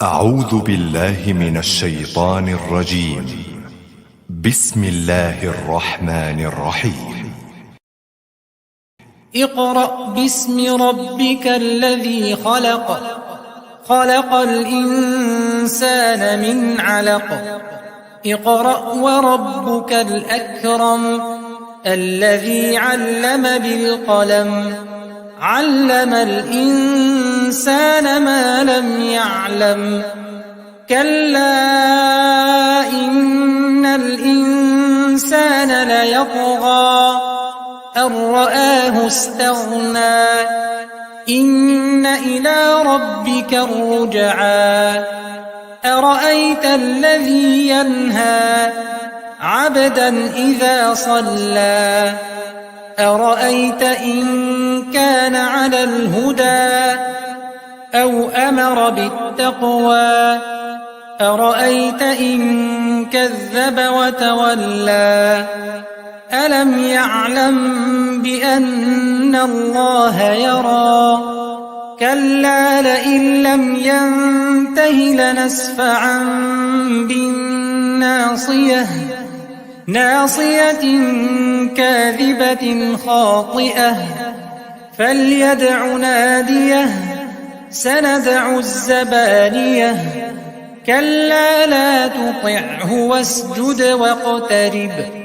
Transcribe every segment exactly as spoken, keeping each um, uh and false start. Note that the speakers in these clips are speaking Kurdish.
أعوذ بالله من الشيطان الرجيم. بسم الله الرحمن الرحيم. اقرأ باسم ربك الذي خلق. خلق الإنسان من علق. اقرأ وربك الأكرم. الذي علم بالقلم. علم الإنسان ما لم يعلم. كلا إن الإنسان ليطغى. أن رآه استغنى. إن إلى ربك الرجعى. أرأيت الذي ينهى. عبدا إذا صلى. أرأيت إن كان على الهدى. أو أمر بالتقوى. أرأيت إن كذب وتولى. ألم يعلم بأن الله يرى. كلا لئن لم ينته لنسفعا بالناصية. ناصية كاذبة خاطئة. فليدع ناديه. سندع الزبانية. كلا لا تطعه واسجد واقترب.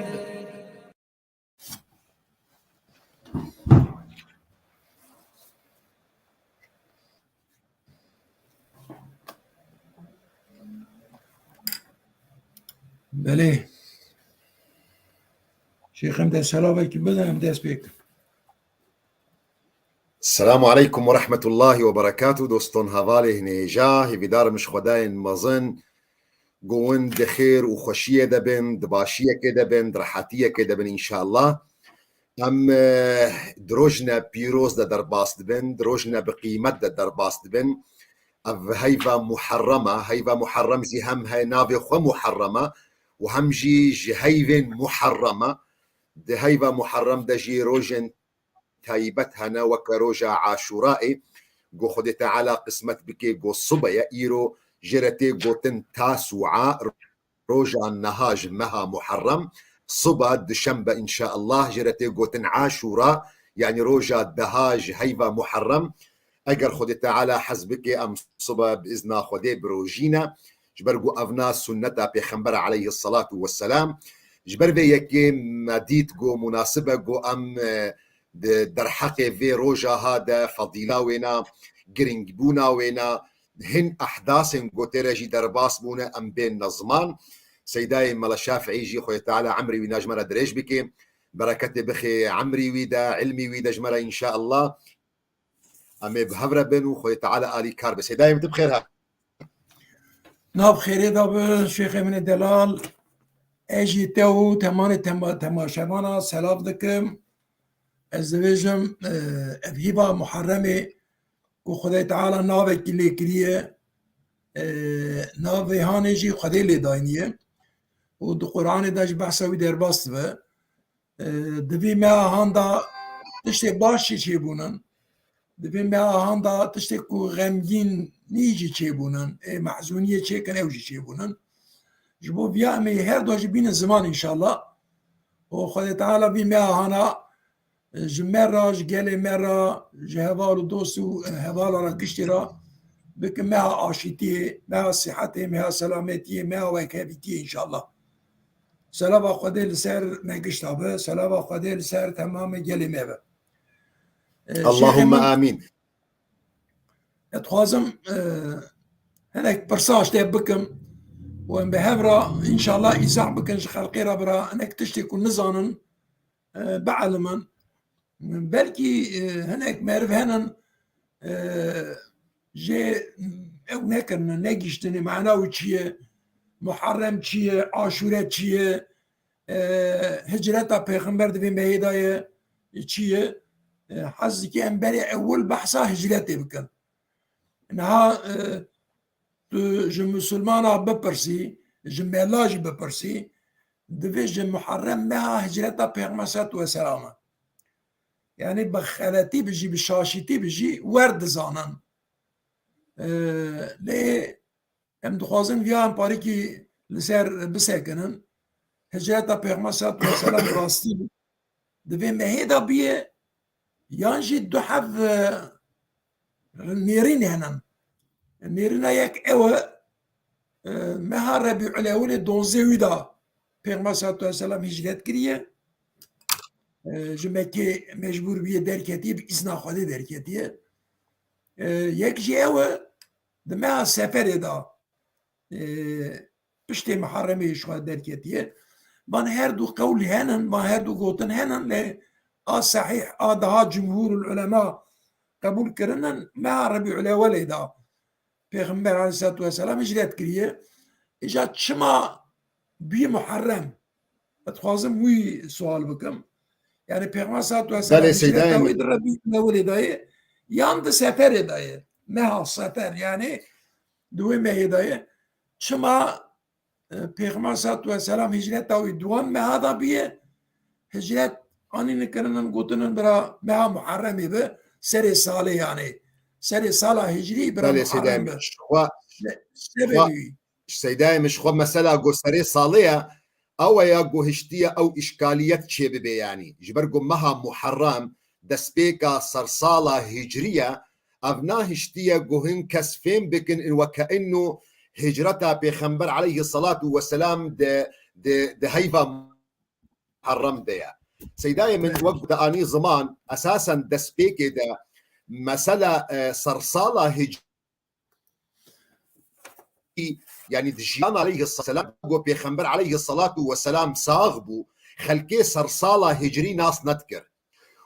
Belê. Şêx, em de selavekî bide, em dest pê kin. Selamu aleykum ve rahmetullahi ve berekatuh. Doston, hevalê hinêja, hêvîdar im ji Xwedayên mezin ku hûn di xêr û xweşiyê de bin, di başiyekê de bin, di rehetiyekê de bin înşallah. Em, eh, di rojne pîroz de derbas dibin, di rojne bi qîmet de derbas dibin. Ev heyva Muharrem e, heyva Muharrem jî hem he navê xwe Muharrem e û hem jî ji heyvên Muharrem e. Di heyva Muharrem de jî rojên taybet hene, weke roja Aşûrayê, ku Xwedê Teala qismet bike, ku sibe ye. Îro jê re tê gotin Tasû'a, roja neha ji meha Muharrem, siba duşembe înşallah jê re tê gotin Aşûra, yanî roja deha ji heyva Muharrem. Eger Xwedê Teala hez bike, em sibe bi izna Xwedê birojîne. Ji ber ku evna sunneta Pêxembera aleyhisselatu vesselam. Ji ber vê yekê me dît ku munasib e ku em, e, di derheqê vê roja ha de fedîla wêna, girîngbûna wêna, hin ehdasên ku tê re jî derbas bûne em bên ne ziman. Seydayê Mela Şafîî jî Xwedê Teala emrê wî ne ji me re dirêj bike. Bereketê bixê emrî wî de, ilmî wî de ji me re înşallah. Em ê bi hev re bin û Xwedê Teala alîkar be. Seydayê min, tu bi xêr hat. Nav xêrê de bi şêxê min ê delal. Ez jî te û temanê tema-, temaşevana selav dikim. Ez dibêjim, e, ev hîva Muharremê ku Xwedê Teala navekî lê kiriye, e, navê hanê jî Xwedê lê dayniye û di Qur'anê de jî behsa wî derbas dibe. E, di vî meha han de tiştê baş jî çêbûnin. Di vî meha han de tiştê ku xemgînî jî çêbûnin, ê mehzûniyê çêkin ew jî çêbûnin. Ji bo viya em ê her du jî bînin ziman înşallah. Û Xwedê Teala vî meha hana, e, ji me re, ji gelê me re, ji heval û dost û, e, hevala re giştî re bike meha aşîtiyê, meha sihetê, meha selametiyê, meha wekhevîtiyê înşallah. Selava Xwedê li ser me gişta be, selava Xwedê li ser temamê gelê me be. E, Allahümme şêxê min, amîn. Ez dixwazim, e, hinek pirsa ji te bikim û em bi hev re înşallah îzah bikin ji xelkê re bira hinek tiştê ku nizanin, e, bielimin. Belkî, e, hinek meriv henin, e, jê ew nekirine, negihiştine, mana wî çi ye, Muharrem çi ye, Aşûre çi ye, e, hicreta Pêxember di vê mehê de ye, çi ye? E, hez dike em berê ewil behsa hicretê bikin. Niha, e, tu ji misilmana bipirsî, ji mela jî bipirsî, divê ji Muharrem meha hicreta Pêxember salatu weselam e. Yanî bi xeletî bi jî, bi şaşîtî bi jî wer dizanin. E, lê Em dixwazin viya em parêkî li ser bisekinin. Hicreta Pêxember sallallahu aleyhi ve sellem rastî di vê mehê de bûye, yan jî du heb, e, nêrîn hene. Nêrîna yek ew e, e, meha Rebîul Ewilê donzdeh wî de Pêxember sallallahu aleyhi ve sellem hicret kiriye. E, ji Mekkê mecbûr bûye derketiye, bi îzna Xwedê derketiye. E, yek jî ew e, di meha Seferê de, e, piştê Muharremê ji xwe derketiye. Van her du qewl henin, van her du gotin henin, lê a sehîh, a daha cumhurul ulema qebûl kirinin, meha Rebîul Ewelê de Pêxember aleyhissalatu vesselam hicret kiriye. Îca çima bî Muharrem? Ez dixwazim wî sual bikim. Yani Pêxember sallallahu aleyhi ve sellem Belê, hicreta Seydayê wî min. Di Rebîul Ewelê de ye, yan di Seferê de ye? Meha Sefer, yani di wê mehê de ye. Çima, e, Pêxember sallallahu aleyhi ve sellem hicreta wî di wan meha de bûye? Hicret anînin kirinin, gotinin bira meha Muharremê bi, serê salê yani. Serê sala hicrî bira Belê, Muharrem Seydayê min. Bi. Ji xwe, Ne, ji xwe, sebebî wî. Seydayê min, ji xwe mesela ku serê salê ye, ew e ya ku hiştiye ew îşkaliyet çêbibe, yanî. Ji ber ku meha Muharrem destpêka sersala hicrî ye, ev nahiştiye ku hin kes fêm bikin, in weke inno hicreta Pêxember aleyhissalatu vesselam di, di, di heyva Muharrem de ye. Seydayê min, wek te anî ziman, esasen destpêkê de mesela, e, sersala hicrî, yani di jiyan aleyhisselam, ku Pêxember aleyhissalatu vesselam sax bû, xelkê sersala hicrî nas nedikir.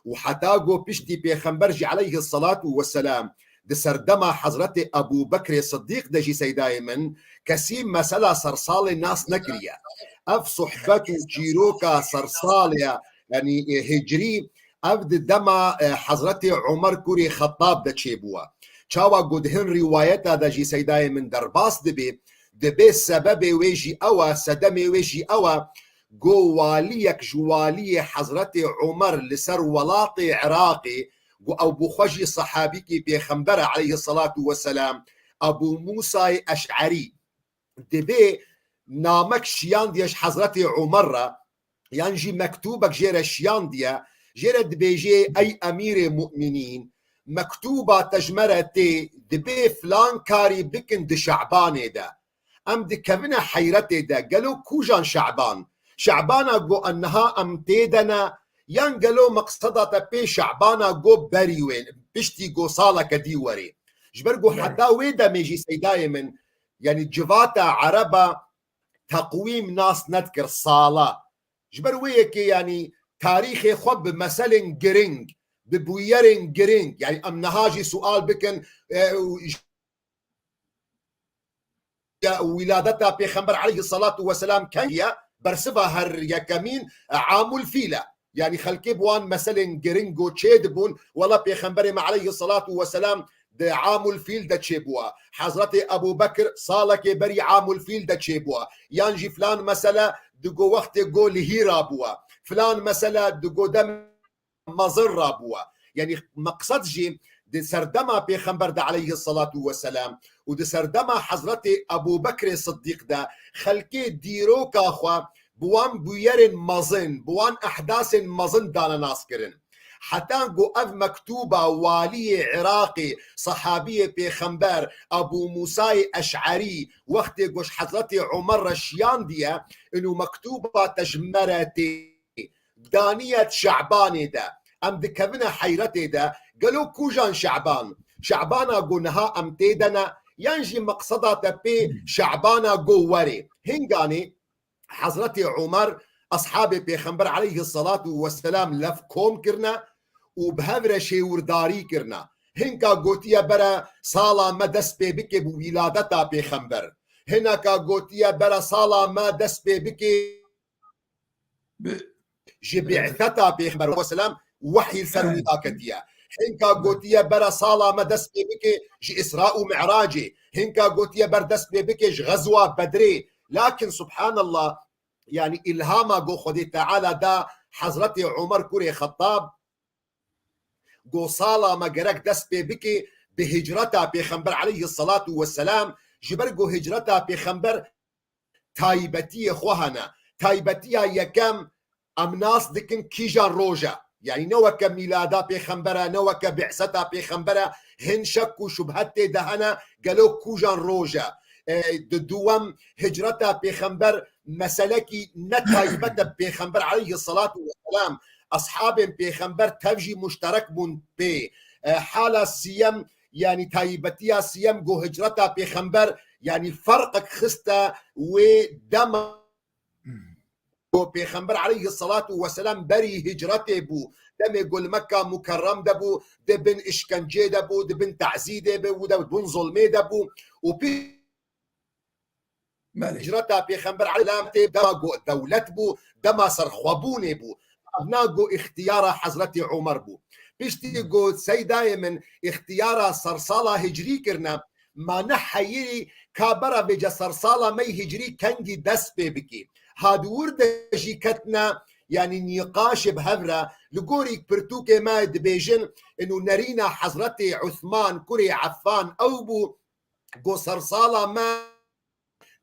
Û heta ku piştî Pêxember jî aleyhissalatu vesselam di serdema Hezretê Ebû Bekrê Siddîq de jî, Seydayê min, kesî mesela sersalê nas nekiriye. Ev sohbet û çîroka sersalê, yani, e, hicrî, ev di dema, e, Hezretê Omer kurê Xettab de çêbûye. Çawa ku di hin rîwayeta de jî, Seydayê min, derbas dibe, dibe sebebê wê jî ew e, sedemê wê jî ew e, ku waliyek ji waliyê Hezretê Omer li ser welatê Iraqê, ku ew bi xwe jî sehabîkî Pêxember e aleyhissalatu vesselam, Ebû Mûsayê Eş'erî, dibê namek şiyandiye ji Hezretê Omer re, yan jî mektûbek jê re şiyandiye, jê re dibêje, ey Emîrê Mu'minîn, mektûba te ji me re tê, dibê filan karî bikin di Şe'banê de. Em dikevine heyretê de, gelo kûjan Şe'ban? Şe'bana ku niha em tê de ne, yan gelo meqseda te pê Şe'bana ku berî wê, piştî ku saleke dî werê? Ji ber ku Belê. Heta wê demê jî, Seydayê min, yani civata Ereba teqwîm nas nedikir, sala. Ji ber wê yekê, yani tarîxê xwe bi meselên giring, bi bûyerên giring, yani em niha jî sual bikin, e, û j-, ya wîladeta Pêxember aleyhissalatu vesselam kengî ye? Bersiva her yekemîn, e, Amul Fîl e. Yani xelkê bi wan meselên giring ku çê dibûn, wela Pêxemberê me aleyhissalatu vesselam di Amul Fîl de çêbûye. Hezretê Ebû Bekir salekê berî Amul Fîl de çêbûye. Yan jî filan mesele di go wextê go li Hîra bûye. Filan mesele di go dem mezin rabûye. Yani meqsed jî di serdema Pêxember de aleyhissalatu vesselam û di serdema Hezretê Ebû Bekrê Siddîq de xelkê dîroka xwe bi wan bûyerên mezin, bi wan ehdasên mezin dane nas kirin. Heta ku ev mektûba waliyê Iraqê, sehabiyê Pêxember, Ebû Mûsayê Eş'erî, wextê ku ji Hezretê Omer re şiyandiye, inu mektûba te ji me re tê, daniye di Şe'banê de. Em dikevine heyretê de, gelo kûjan Şe'ban? Şe'bana ku niha em tê de ne, yan jî meqseda te pê Şe'bana ku werê? Hinganê Hezretê Omer eshabê Pêxember aleyhissalatu vesselam lev kom kirine û bi hev re şêwirdarî kirine. Hinka gotiye bere sala me dest pê bike bi wîladeta Pêxember. Hineka gotiye bere sala me dest pê bike Bi- ji bi'seta Pêxember aleyhisselam wehyî li ser wî daketiye. Hinka gotiye bere sala me dest pê bike ji Îsra û Mi'racê. Hinka gotiye ber dest pê bike ji Xezwa Bedrê. Lakin subhanallah, yani îlhama go Xwedê Teala da Hezretê Omer kurê Xettab, go sala me gerek dest pê bike bi hicreta Pêxember aleyhissalatu vesselam, Ji ber ku hicreta pêxember taybetiyê xwe hene. Taybetiya yekem, em nas dikin kîjan roj e. Yanî ne weke mîlada pêxember e, ne weke bi'seta pêxember e, hin şek û şubhet tê de hene, gelo kûjan roj e. E, di duwem, hicreta pêxember meselekî ne taybet e, pêxember aleyhisselatu vesselam, eshabên pêxember tev jî muşterek bûn pê. E, hala siyem, yanî taybetiya siyem, ku hicreta pêxember, yanî ferqek xiste wê dema ku pêxember aleyhisselatu vesselam berî hicretê bû, demê ku li Mekka Mukerrem de bû, di bin işkencê de bû, di bin tezîdê de bû, di bin zulmê de bû û pê Belê. Hicreta pêxember aleyhisselam tê dema ku dewlet bû, dema serxwebûnê bû. Evna ku îxtiyara Hezretî Omer bû. Piştî ku seydayê min îxtiyara sersala hicrî kirine, ma ne heyirî ka bera vêce sersala me hicrî kengî dest pê bikî. Ha di wir de jî ketine, yanî nîqaşê bi hev re, li gorî pirtûkê me dibêjin, inu nerîna Hezretî Usman kurê Affan ew bû, ku sersala me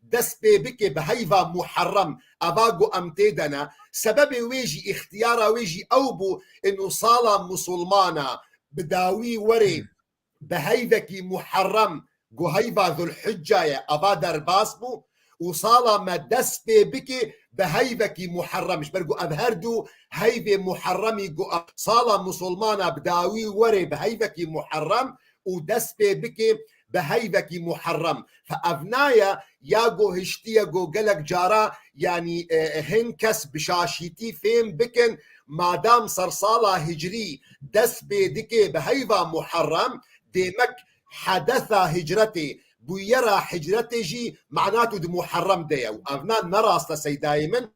dest pê bike bi heyva Muharrem, eva ku em tê de ne. Sebebê wê jî, îxtiyara wê jî ew bû, inu sala musulmana bi dawî werê Hmm. bi heyvekî Muharrem, ku heyva Zulhicca ye, eva derbas bû û sala me dest pê bike bi heyvekî Muharrem. Ji ber ku ev her du heyvê Muharremî ku sala musulmana bi dawî werê bi heyvekî Muharrem û dest pê bike bi heyvekî Muharrem. Fe ev naye ya ku hiştiye ku gelek cara, yanî, e, hin kes bi şaşîtî fêm bikin, madam sersala hicrî dest pê dike bi heyva Muharrem, demek hedesa hicretê, bûyera hicretê jî manatu di Muharrem de ye. Û evna ne rast e seydayê min.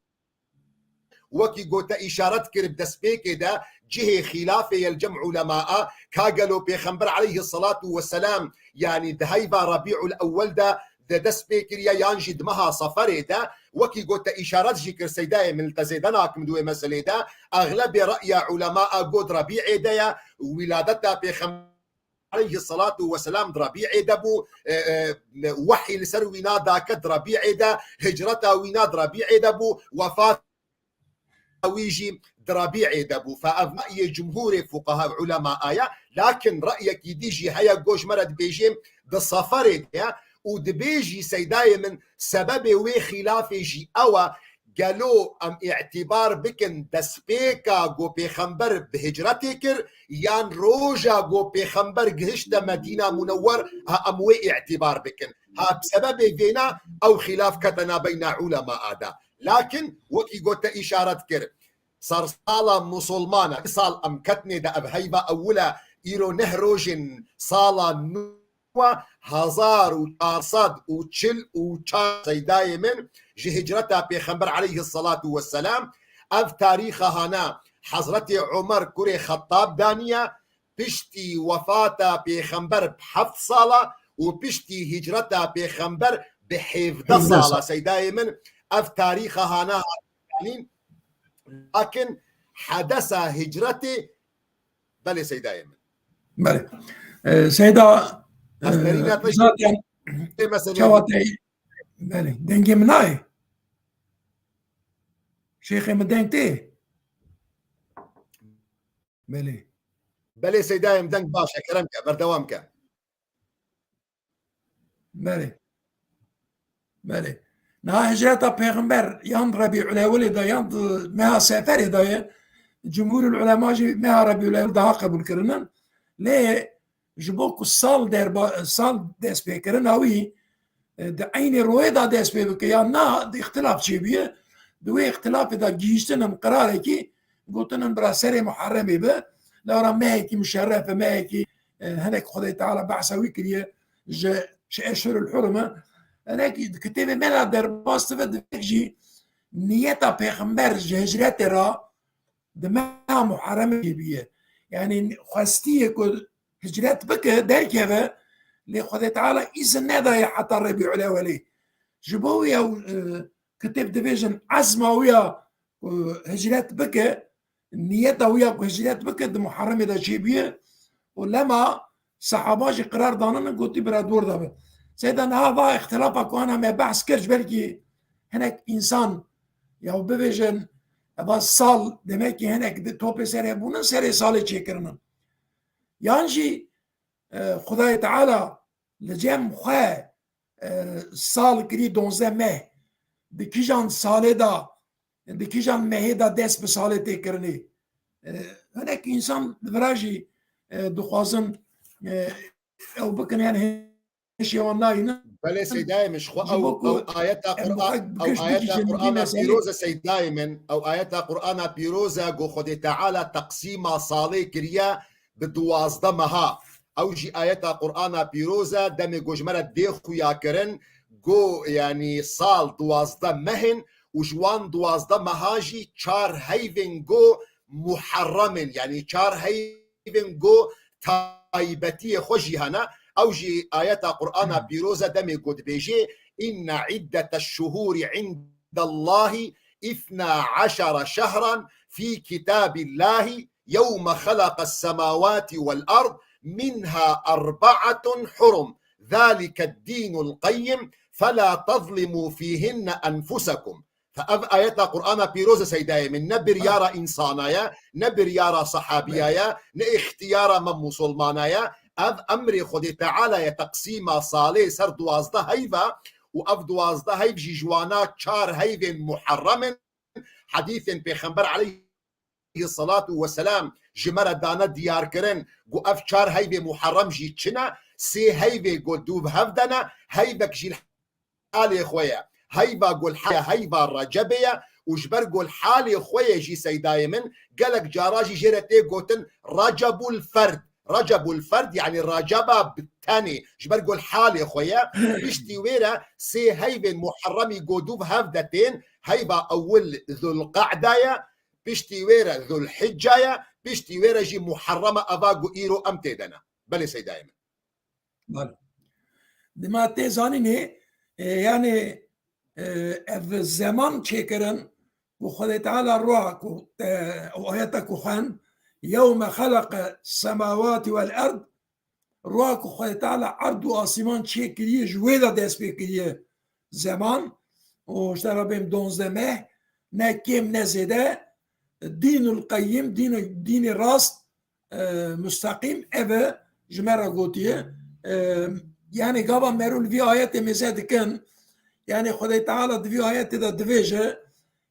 Wekî gote îşaret kir bi destpêkê de cihê xîlafê ye li cem ulemaa, ka gelo pêxember aleyhisselatu vesselam, yanî di heyva Rebîul Ewwel de, de dest pê kiriye yan jî di meha Seferê de, wekî gote îşaret jî kir seydayê min, li te zêde nakim di wê meselê de, exlebê re'ya ulemaa got Rebî'ê de ye, wîladeta pêxember aleyhisselatu vesselam di Rebî'ê de bû, e, e, wehî li ser wîna dake di Rebî'ê de, hicreta wîna di Rebî'ê de bû, wefata wî jî di Rebî'ê de bû. Fe ev re'yê cumhurê fuqeha, ulemaa ye, lakin re'yekî dî jî heye, goş me re dibêjê di Seferê de ye û dibêjî seydayê min, sebebê wê xîlafê jî ew e, gelo em îtîbar bikin destpêka ku pêxember bi hicretê kir, yan roja ku pêxember gihişte Medîna Munewwer, ha em wê îtîbar bikin. Ha bi sebebê vêna ew xîlaf kete nabeyna ulemaa de. Lakin wekî gote îşaret kir, sersala musulmana, sal em ketnê de ev heyva ewil e, îro neh rojên sala nû hezar û çar sed û çil û çar seydayê min ji hicreta Pêxember aleyhisselatu vesselam. Ev tarîxa hana Hezretê Omer kurê Xettab daniye, piştî wefata Pêxember bi heft sala û piştî hicreta Pêxember bi hevdeh sala. Seydayê min, ev tarîxa hana hat danîn, lakin hedesa hicretê, belê seydayê min. Belê. Ee, Seyda, e, zaten çawa te, belê, dengê min nayê. Şêxê min deng tê. Belê. Belê seydayê min, deng baş e, kerem ke, berdewam ke. Belê. Belê. Niha hicreta Pêxember yan di Rebîul Ewwelê de yan di meha Seferê de ye. Cumhurul Ulema jî meha Rebîul Ewwel daha qebûl kirinin. Lê ji bo ku sal derba-, sal dest pê kirina wî, e, di eynê royê de dest pê bike yan na, di îxtilaf çêbûye. Di wê îxtilafê de gihîştin in qirarekî, gotin in bira serê Muharremê be, lewra mehekî muşerref e, mehekî, e, hinek Xwedê Teala behsa wî kiriye, ji, ji eşhurul hurum e. Hinek di kitêbê me de derbas dibe, divek jî niyeta Pêxember ji hicretê re di meha Muharremê bûye. Yanî xwestiye ku hicret bike, derkeve, lê Xwedê Teala îzin nedaye heta Rebîul Ewwelê. Ji bo wî ew, e, kitêb dibêjin ezma wî ya ku hicret bike, niyeta wî ya ku hicret bike di Muharremê de çêbûye û lema sehaba jî qirar danine, gotî bira dor de be. Seyda niha va îxtilafa ku ana me behs kir, ji ber kî hinek însan ya bibêjin, eva sal, demek ki hinek di topê serê hebûnin, serê salê çêkirinin. Yan jî, e, Xwedayê Teala li cem xwe, e, sal kirî donzdeh meh, di kîjan salê de, di kîjan mehê de dest bi salê tê kirinê? E, hinek însan li vira jî, e, dixwazin, e, ew bikin, yani hêşê wan nayînin. Belê Seydayê min, ji xwe Ji ew, bo ku ew ayeta em Qur'a-, bi xwe ew giş ayeta bigihîjin vî Qur'ana meselê. Pîroz e Seydayê min, ew ayeta Qur'ana Pîroz e ku Xwedê Teala teqsîma salê kiriye bi duwazdeh meha. Ew jî ayeta Qur'ana Pîroz e, demê ku ji me re dê xuya kirin, ku, yanî, sal duwazdeh meh in û ji wan duwazdeh meha jî çar heyvên ku muherrem in, yanî çar heyvên ku taybetiyê xwe jî hene. Ew jî ayeta Qur'ana Hmm. Pîroz e, demê ku dibêjê, "Inne iddeteş şuhûri indellahi ithna eşere şehran fî kitâbillâhi yewme xeleqes semâwâti vel erd minha erbaatun hurum. Zâliked dînul qeyyim. Felâ tezlimû fîhinne enfusekum." Fe ev ayeta Qur'ana Pîroz e Seydayê min, ne biryara insana ye, ne biryara sahabiya ye, ne îxtiyara me musulmana ye. Ev emrê Xwedê Teala ye, teqsîma salê ser duwazdeh heyv e û ev duwazdeh heyv jî ji wana çar heyvên muherrem in. Hedîsên Pêxember aleyhî salatu weselam ji me re dane diyarkirin ku ev çar heyvê muherrem jî çi ne, sê heyvê ku dûv hev de ne, heyvek jî halê xwe ye. Heyva gulhaya, heyva Recebê ye û ji ber gulhalê xwe ye jî Seydayê min, gelek cara jî jê re tê gotin Recebul Ferd. Recebul Ferd, yanî Receba bi tenê, ji ber gulhalê xwe ye. Piştî wê re sê heyvên Muherremî godûv hev de tên, heyva ewil Zulqa'da ye, piştî wê re Zulhicca ye, piştî wê re jî Muherrem e, eva ku îro em tê de ne. Belê Seydayê min. Belê. Dima tê zanînê, e, yani, e, ev zeman çêkirin ku Xwedê Teala roha ku, e, o ayeta ku xwend, "Yewme xeleqe semawati vel erd", roha ku Xwedê Teala erd û asîman çêkiriye, ji wê de dest pê kiriye zeman. Û işte Rabbim donzdeh meh, ne kêm ne zêde, dînul qeyyim, dîn, dînê rast, e, musteqîm ev e ji me re gotiye. E, yani gava merû li vî ayetê mêze dikin, yani Xwedê Teala di vî ayetê de divêje,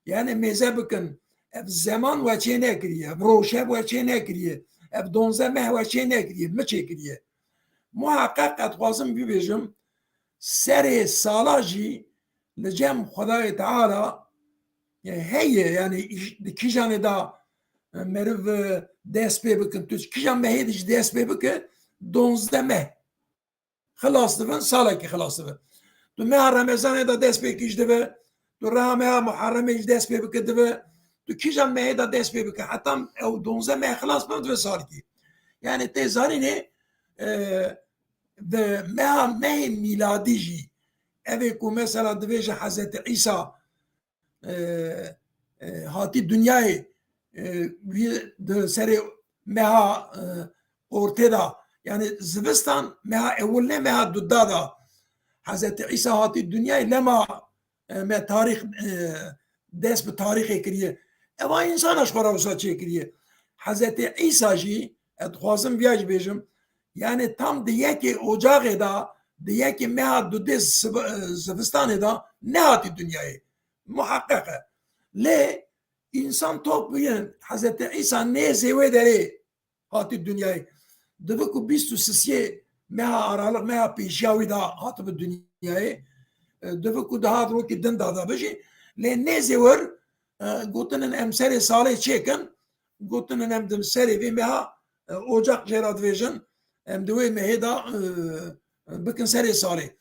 yani mêze bikin, ev zeman we çê nekiriye, ev rojhev we çê nekiriye, ev donzdeh meh we çê nekiriye, mi çê kiriye. Muheqeq ez dixwazim bibêjim, serê sala jî li cem Xwedayê Teala, e, heye, yani îş-, di kîjanê de, e, meriv, e, dest pê bikin, tu kîjan mehê de jî dest pê bike, donzdeh meh xilas dibin, salekî xilas dibe. Tu meha Remezanê de dest pê kî jî dibe, tu reha meha Muharremê jî dest pê bike dibe, tu kîjan mehê de dest pê bike, heta ew donzdeh meh xilas bin dibe salkî. Yani tê zanînê, e, di meha, mehê mîladî jî, ev ê ku mesela divêje Hezretî Îsa, e, e, hatî dinyayê, e, wî di serê meha, e, ortê de, yani zivistan meha ewil ne meha duda de Hezretî Îsa hatî dinyayê, lema, e, me tarîx, e, dest bi tarîxê kiriye. Eva însana ji xwe re wisa çêkiriye. Hezretî Îsa jî, ez dixwazim viya jî bêjim, yani tam di yekê ocaxê de, di yekê meha dudê ziv-, e, zivistanê de nehatî dinyayê. Muheqeq e. Lê însan top bûye, Hezretî Îsa nêzê wê derê hatî dinyayê. Divi ku bîst û sisiyê meha araliq, meha pêşiya wî de hatibi dinyayê. E, divi ku dihat rokî din de de bijî. Lê nêzê wir, e, gotinin em serê salê çêkin, gotinin em di serê vê meha, e, ocaq jê re divêjin, em di wê mehê de, e, bikin serê salê.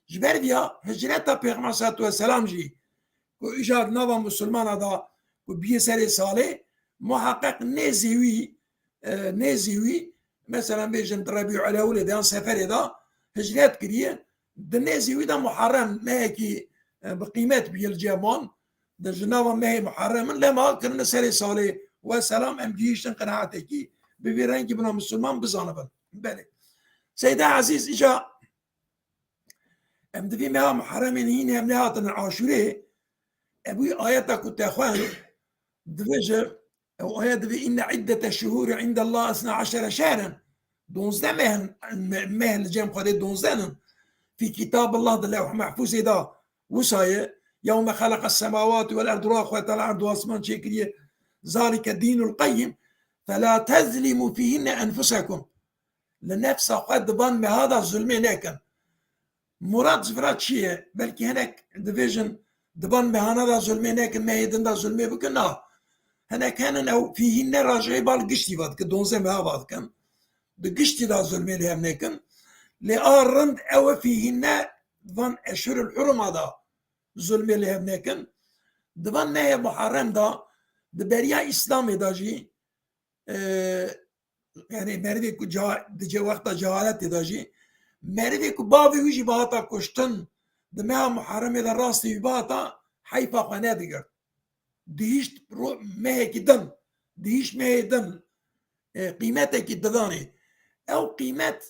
Ji ber viya hicreta Pêxember salatu weselam jî ku îja di nava misilmana de ku biyê serê salê, muheqeq nêzî wî, e, nêzî wî, mesela bêjin di Rebîul Ewilê de yan Seferê de hicret kiriye, di nêzî wî de Muharrem mehekî, e, bi qîmet bûye li cem wan, di ji nava mehê Muharrem in, lema kirine serê salê. Weselam em gihîştin qenaetekî bi vî rengî bina misilman bizanibin. Belê. Seyda Ezîz îca Em di vî meha Muharremê hîn em nehatine Aşûrê. Ev wî ayeta ku te xwend, dibêje, ew ayet dibê, "Inne iddete şuhûri indallah isna aşere şehrin." Donzdeh meh, me-, meh li cem Xwedê donzdeh in. Fî kitabillah, di lewh mehfûzê de wisa ye. "Yewme xeleqes semawati vel erd", roja Xwedê Teala erd û asman çêkiriye. "Zalike dînul qeyyim. Fela tezlimû fîhinne enfusekum." Li nefsa xwe di van meha de zulmê nekin. Murad ji vira çi ye? Belkî hinek dibêjin, di van mehana de zulmê nekin, mehê din de zulmê bikin. Na. Hinek henin ew fîhînne rajeyê bal giştî va dikin, donzê meha va dikin. Di giştî de zulmê li hev nekin. Lê a rind ew e fîhînne van eşhurul huruma de zulmê li hev nekin. Di van mehê Muharrem de, di beriya Îslamê de jî, e, yani merivê ku ca-, di ce wexta cehaletê de jî, merivê ku bavê wî jî bihata kuştin, di meha Muharremê de rastî wî bihata, heyfa xwe nedigirt. Dihişt ro-, mehekî din, dihişt mehê din, e, qîmetekî didanê. Ew qîmet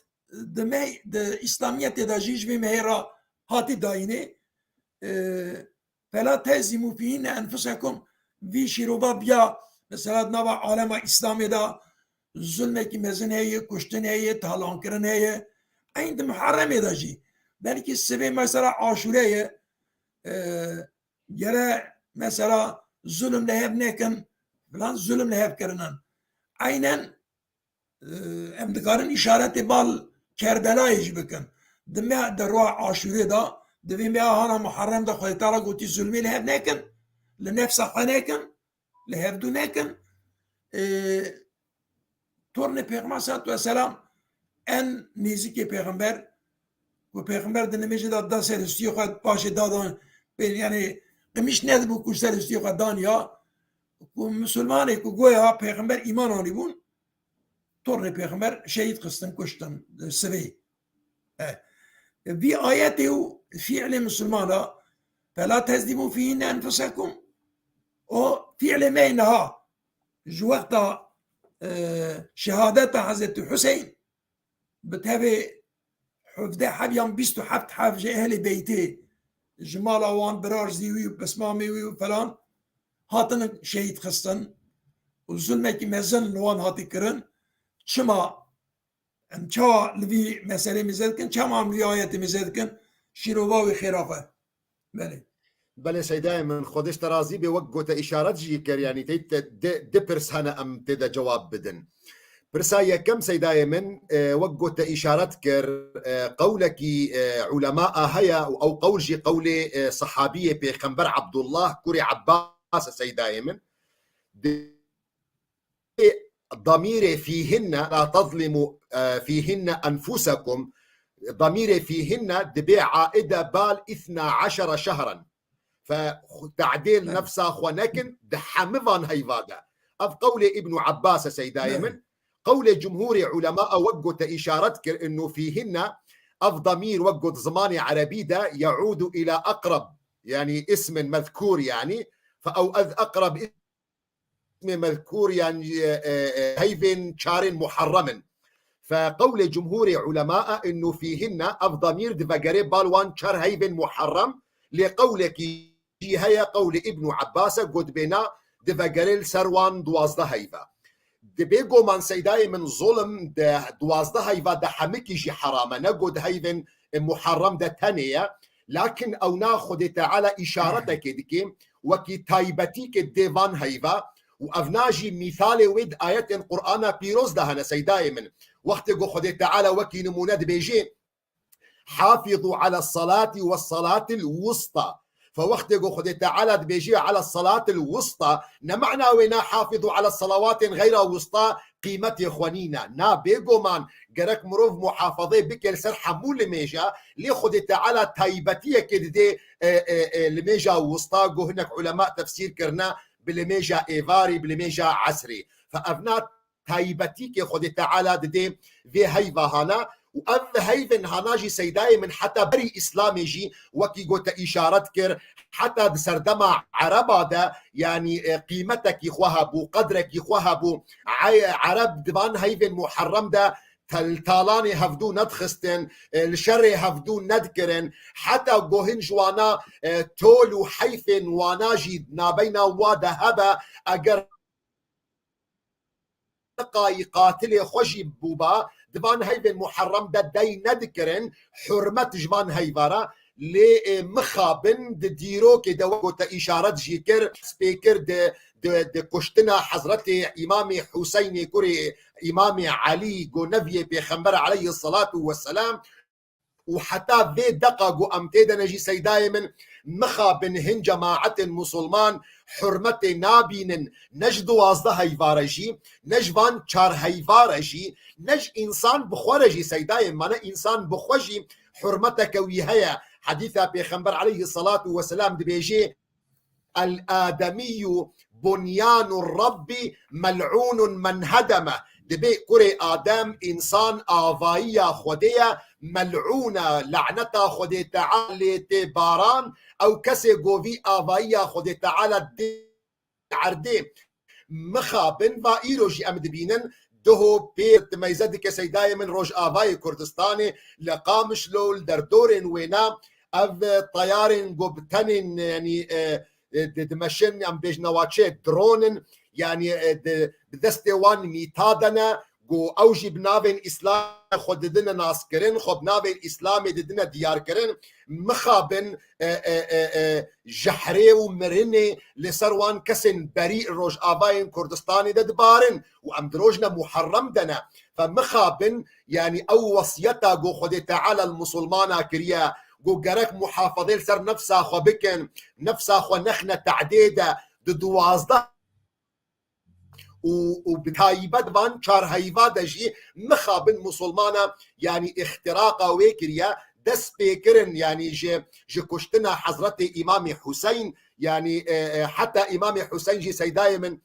di meh-, di Îslamiyetê de jî ji vê mehê re hatî dayînê. E, "Fela tezîmû fîhinne enfusekum", vî şîrova biya, mesela, di nava alema Îslamê de zulmekî mezin heye, kuştin heye, talankirin heye. Eyn di Muharremê de jî. Belkî sibê, mesela, Aşûre ye. E, gere, mesela, zulm li hev nekin, filan zulm li hev kirinin. Eynen, e, em dikarin îşaretê bal Kerbelayê jî bikin. Di me, di roja Aşûrê de, di vê meha hana Muharrem de Xwedê Teala gotî, "Zulmê li hev nekin, li nefsa xwe nekin, li hevdû nekin." E, tornê Pêxember salatu vesselam en nêzîkê Pêxember, ku Pêxember di nimêjê de da ser histiyê xwe, paşê dadan, pê, yani, qimîş nedibû ku ser histiyê xwe daniya, ku misilmanê ku goya Pêxember îman anîbûn, tornê Pêxember şehîd xistin, kuştin, sivê. E, vî ayetê û fiilê misilmana, "Fela tezlîmû fîhinne enfusekum", o fiilê me yê niha, ji wexta, e, şehadeta Hezretî Huseyn, bi tevê hevdeh heb yan bîst û heft heb ji ehlê beytê, ji mala wan, birarzî wî û pismamê wî û felan, hatin şehîd xistin û zulmekî mezin li wan hatî kirin. Çima? Em çawa li vî meselê mêze dikin? Çawa em li vî ayetê mêze dikin? Şîrova wî xêra xwe. Belê. Belê, Seydayê min, Xwedê ji te razî bê, wek gote îşaret jî kir, yanî tê te di, di pirs hene em tê de cewab bidin. Pirsa yekem, Seydayê min, e, wek gote îşaret kir, e, qewlekî, e, ulema heye û ew qewl jî qewlê, e, sehabiyê Pêxember Ebdullah kurê Ebbas e, Seydayê min. Di damîrê fîhinne, la tezlimû, e, fîhinne enfusekum, damîrê fîhinne dibê aide bal îthna eşere şehran. Fe, te'dê li nefsa xwe nekin, di hemi van heyva de. Ev qewlê Îbnû Ebbas e, Seydayê min. Qewlê cumhûrê ulema e, wek gote îşaret kir, innu fîhinne, ev damîr wek got zimanê erebî de, ye'ûdu îla eqreb, yanî ismin mezkûr, yanî, fe ew ez eqreb ismê mezkûr, yan, e, e, e, heyvên çarên Muharrem in. Fe qewlê cumhûrê ulema e, innu fîhinne, ev damîr divegere bal wan çar heyvên Muharrem, lê qewlekî jî heye, qewlê Îbnû Ebbas e, gotibê na, divegere li ser wan duwazdeh heyva. Di bêgoman, Seydayê min, zulm di duwazdeh heyva de hemikî jî heram e, ne got heyvên, e, Muharrem de tenê ye. Lakin ewna Xwedê Teala îşaretekê dike, wekî taybetîkê dê van heyva, û evna jî mîsalê wê di ayetên Qur'ana pîroz de hene, Seydayê min. Wextê ku Xwedê Teala wekî nimûne dibêjê, "Hafîzû ala salati ve salatil wusta." Fe wextê ku Xwedê Teala dibêjê ala salatil wusta, ne mana wê na hafîzû ala salawatên xeyra wusta, qîmetê xwe nîne. Na, bêgoman gerek mirov muhafazê bike li ser hemû limêja, lê Xwedê Teala taybetiyekê didê, e, e, e, limêja wista, ku hinek ulema tefsîr kirine bi limêja êvarî, bi limêja esrî. Fe evna taybetîkê Xwedê Teala didê vê heyva hana û ev heyvên hana jî, Seydayê min, heta berî Îslamê jî, wekî gote îşaret kir, heta di serdema Ereba de, yanî, e, qîmetekî xwe hebû, qedrekî xwe hebû. Ey-, Ereb di van heyvên Muharrem de tel-, talanê hevdû nedixistin, e, li şerê hevdû nedikirin, heta go hin ji wana, e, tol û heyfên wana jî nabeyna wa de hebe, eger qayî qatilê xwe jî bûba, di van heyvên muherrem de dey nedikirin, hurmet ji van heyva re. Lê, e, mixabin di dîrokê de wek te îşaret jî kir, spê kir di, di, di kuştina Hezretê Îmamê Huseynê kurê Îmamê Elî, go neviyê Pêxember aleyhisselatu vesselam, û heta vê deqa ku em tê de ne jî seydayê min, mixabin hin cemaetên musulman hurmetê nabînin, ne ji duwazdeh heyva re jî, ne ji van çar heyva re jî, ne ji însan bi xwe re jî seydayê min, mane însan bi xwe jî hurmeteke wî heye. Hedîsa Pêxember aleyhisselatu vesselam dibêjê, "El-Ademiyyu bunyanu Rabbi mel'unun men hedeme." Dibê kurê Adem însan avayiya Xwedê ye, mel'ûn e, laneta Xwedê Teala lê tê baran, ew kesê govî avayiya Xwedê Teala dê erdê. Mixabin va îro jî em dibînin, duho pê dimeyze dike seydayê min Rojavayê Kurdistanê, li Qamişlo, li derdorên wêna, ev teyarên ku bi tenên, yanî, e, e, di-, dimeşin, em bêjin ewa çi, dronin, yanî, e, di, bi destê wan mîta de ne, ku ew jî bi navên Îslamê xwe didine naskirin, xwe bi navên Îslamê didine diyarkirin, mixabin, e, e, e, e, jehrê û mirinê li ser wan kesên berî Rojavayên Kurdistanê de dibarin û em di rojna Muharrem de ne. Fe mixabin, yanî ew wesiyeta ku Xwedê Teala li Musulmana kiriye, ku gerek muhafazê li ser nefsa xwe bikin, nefsa xwe nexne tehdê de, di duwazdeh û, û bi taybet van çar heyva de jî mixabin Musulmana, yanî îxtiraqa wê kiriye, dest pê kirin, yanî ji, ji kuştina Hezretê Îmamê Huseyn, yanî, e, e, heta Îmamê Huseyn jî seydayê min,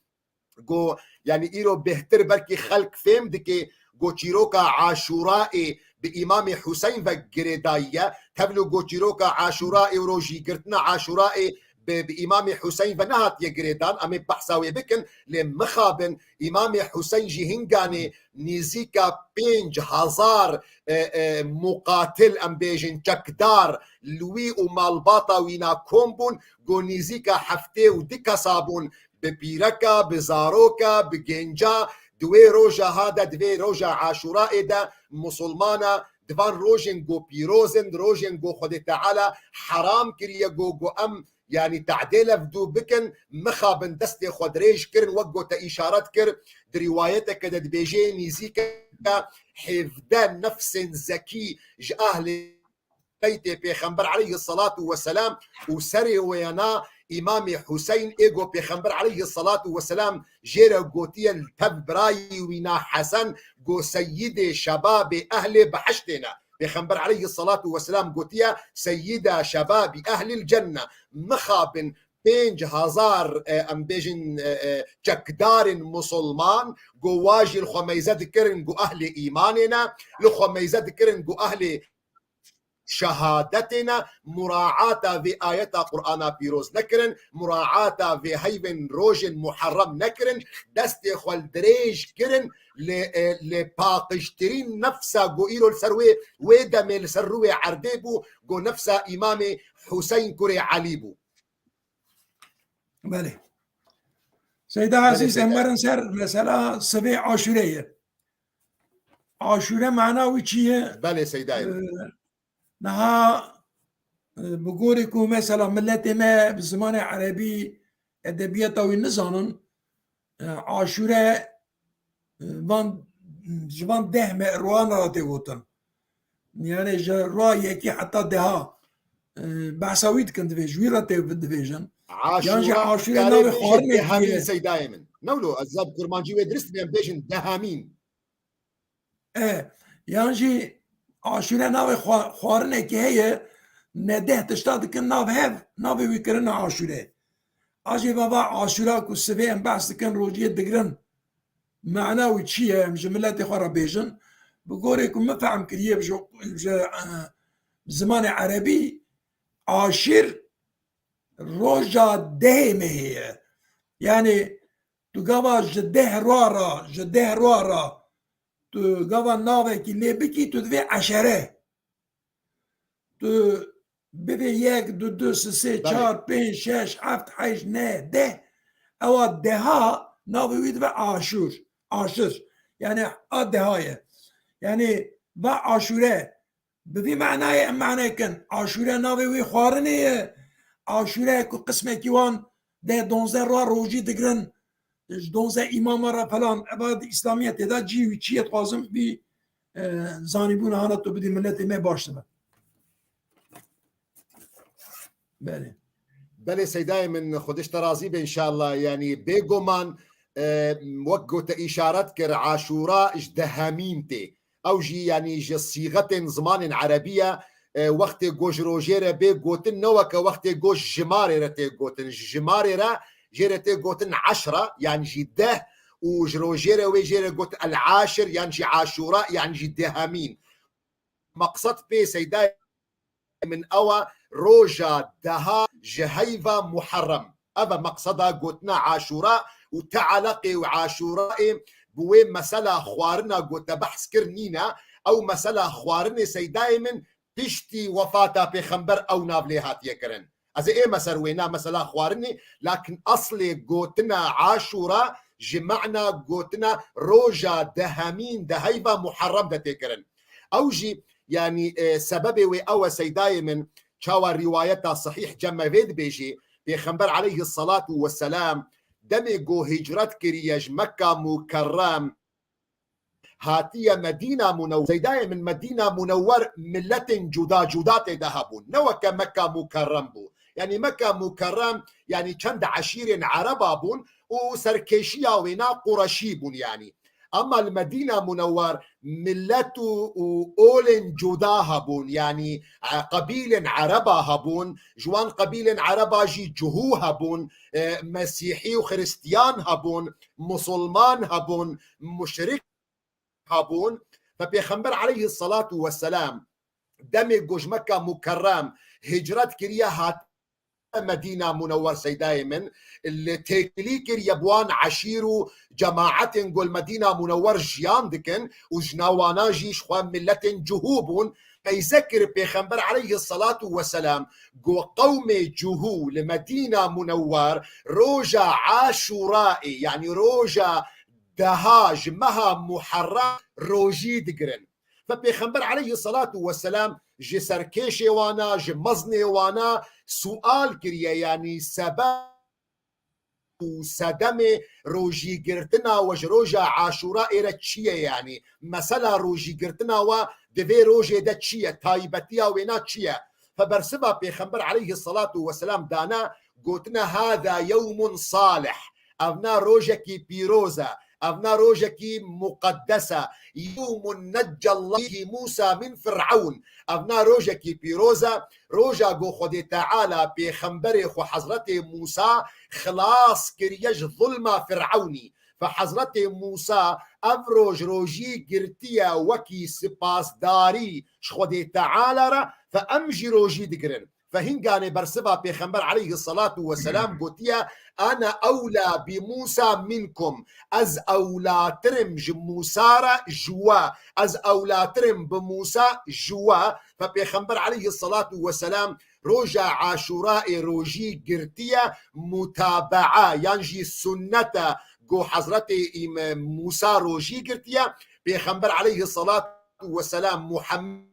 go, yanî îro bêhtir belkî xelk fêm dike, go çîroka Aşûraê bi Îmamê Huseyn ve girêdayî ye. Tevlî go çîroka Aşûraê û rojî girtina Aşûraê bi, bi Îmamê Huseyn ve nehatiye girêdan. Em ê behsa wê bikin, lê mixabin Îmamê Huseyn jî hinganê nîzîka pênc hezar, e, e, muqatil, em bêjin çekdar, li wî û malbata wîna kom bûn, go nîzîka heftê û du kesa bûn, bi pîreka, bi zaroka, bi genca, di wê roja ha de, di vê roja Aşûraê de, musulmana, di van rojên ku pîroz in, di rojên ku Xwedê Teala heram kiriye, ku, ku em, yanî, tehdê levdû bikin, mixabin destê xwe dirêj kirin, wek ku te îşaret kir, di rîwayeteke de dibêjê nîzîke hevdeh nefsên zekî ji ahlê beytê Pêxember aleyhisselatu vesselam û serê wêna Îmamê Huseyn ê go Pêxember aleyhisselatu vesselam jê re gotiye li tev birayî wîna Hesen, go seyidê şebabê ehlê behiştê ne. Pêxember aleyhisselatu vesselam gotiye, "Seyida şebabî ehlil cenne." Mixabin pênc hezar, e, em bêjin, e, e, çekdarên musulman, go wa jî li xwe meyze dikirin, go ehlê îmanê ne, li xwe meyze dikirin, go ehlê şehadetê ne, muraata vê ayeta Qur'ana pîroz nekirin, muraata vê heyvên rojên muherrem nekirin, destê xwe li dirêj kirin, lê, e, lê paqijtirîn nefsa go îro li ser wê, wê demê li ser rûyê erdê bû, go nefsa Îmamê Huseyn kurê Elî bû. Belê. Seyda Belê, Ezîz, Seyda. Em werin ser mesela sivê Aşûrê ye. Aşûre mana wî çi ye? Belê, Seyda ye. Ee, niha, e, bi gorî ku mesela miletê me bi zimanê erebî edebiyata wî nizanin, e, Aşûre, e, van, ji van deh me ruana re tê gotin. Yani ji rua yekî heta deha, e, behsa wî dikin divê, ji wî re tê dibêjin. Yan jî Aşûra Aşûre karê navê bêje xwarinekî dehamîn ye. Seydayê min. Newlo, ez zab kurmancî wê dirist bêm bêjin dehamîn. E, yan jî Aşûre navê xwa-, xwarinekî heye, me deh tişta dikin nav hev, navê wî kirine Aşûre. A jî vava Aşûra ku sivê em behs dikin, rojiyê digirin. Mana wî çi ye? Em ji miletê xwe re bêjin. Bi gorê ku min fehm kiriye ji, ji, e, zimanê erebî, aşîr roja dehê mehê ye. Yani tu gava ji deh rua re, ji deh rua re tu gava navekî lê bikî, tu divê eşere. Tu bibê yek, du, du, sê, sê, Belê. Çar, pênc, şeş, heft, heşt, neh, deh. Ewa deha navê wî dibe Aşûr. Aşir. Yani a deha ye. Yani va Aşûre. Bi vî manayê em mane kin. Aşûre navê wî xwarinê ye. Aşûre ku qismekî wan deh donzdeh roja rojî digirin. Ji donzdeh îmama re falan. Eva di Îslamiyetê de cî wî çi ye, dixwazim vî, e, zanîbûna hana tu bidî miletê me baş dibe. Belê. Belê Seydayê min, Xwedê ji te razî be înşallah. Yanî bêguman, e, wek ku te îşaret kir, Aşûra ji dehemîn tê. Ew jî yanî ji sîxetên zimanên erebî ye. E, wextê ku ji rojê re bê gotin, ne weke wextê ku ji jimarê re tê gotin. Ji jimarê re jê re tê gotin eşra, yan jî deh, û ji rojê re wê jê re gotin el-eşir, yan jî Aşûra, yan jî dehemîn. Meqsed pê Seydayê min ew e, roja deha ji heyva Muharrem. Ev e meqseda gotina Aşûra û ti eleqê û Aşûrayê bi wê mesela xwarina ku te behs kir nîne. Ew mesela xwarinê Seydayê min piştî wefata Pêxember ew nav lê hatiye kirin. Ez ê ême ser wê, na mesela xwarinê, lakin eslê gotina Aşûra ji mana gotina roja dehemîn di heyva Muharrem de tê kirin. Ew jî, yanî, e, sebebê wê ew e Seydayê min, çawa rîwayeta sehîh cem me vê dibêjê, Pêxember aleyhisselatu vesselam demê ku hicret kiriye ji Mekka Mukerrem, hatiye Medîna Munewwer. Seydayê min, Medîna Munewwer miletên cuda cuda tê de hebûn. Ne weke Mekka Mukerrem bû. Yanî Mekka Mukerrem, yanî çend eşîrên Ereba bûn û serkêşiya wêna Qureşî bûn yanî. Ama li Medîna Munewwer milet û, û olên cuda hebûn. Yanî, e, qebîlên Ereba hebûn. Ji wan qebîlên Ereba jî cuhû hebûn. E, Mesîhî û Xiristiyan hebûn. Musulman hebûn. Muşrik hebûn. Fe Pêxember aleyhisselatu vesselam demê ku ji Mekka Mukerrem hicret kiriye hat Medîna Munewwer Seydayê min, li têkilî kiriye bi wan eşîr û cemaetên ku li Medîna Munewwer jiyan dikin û ji nav wana jî ji xwe miletên cuhû bûn. Qeyze kir Pêxember aleyhisselatu vesselam ku qewmê cuhû li Medîna Munewwer roja Aşûrayê, yanî roja deha ji meha Muharrem rojî digirin. Fe Pêxember aleyhisselatu vesselam ji serkêşê wana, ji meznê wana sual kiriye, yanî sebeb û sedemê rojîgirtina we ji roja Aşûrayê re çi ye yanî? Mesela rojîgirtina we di vê rojê de çi ye? Taybetiya wêna çi ye? Fe bersiva Pêxember aleyhisselatu vesselam dane, gotine, "Hâzâ yewmun salih." Evna rojekî pîroz e. Evna rojekî muqeddes e. "Yewmun neccellahu Musa min Fir'ewn." Evna rojekî pîroz e. Roja ku Xwedê Teala pêxemberê xwe Hezretê Musa xilas kiriye ji zulma Fir'ewnî. Fe Hezretê Musa ev roj rojî girtiye wekî sipasdarî ji Xwedê Teala re, fe em jî rojî digirin. Fe hînganê bersiva Pêxember aleyhisselatu vesselam gotiye, "Ana ewla bi Musa minkum." Ez ewlatirim ji Musa re ji we. Ez ewlatirim bi Musa ji we. Fe Pêxember aleyhisselatu vesselam roja Aşûrayê rojî girtiye, mutabaa, yan jî sunnet e ku Hezretê Îm-, Musa rojî girtiye. Pêxember aleyhisselatu vesselam Muhammed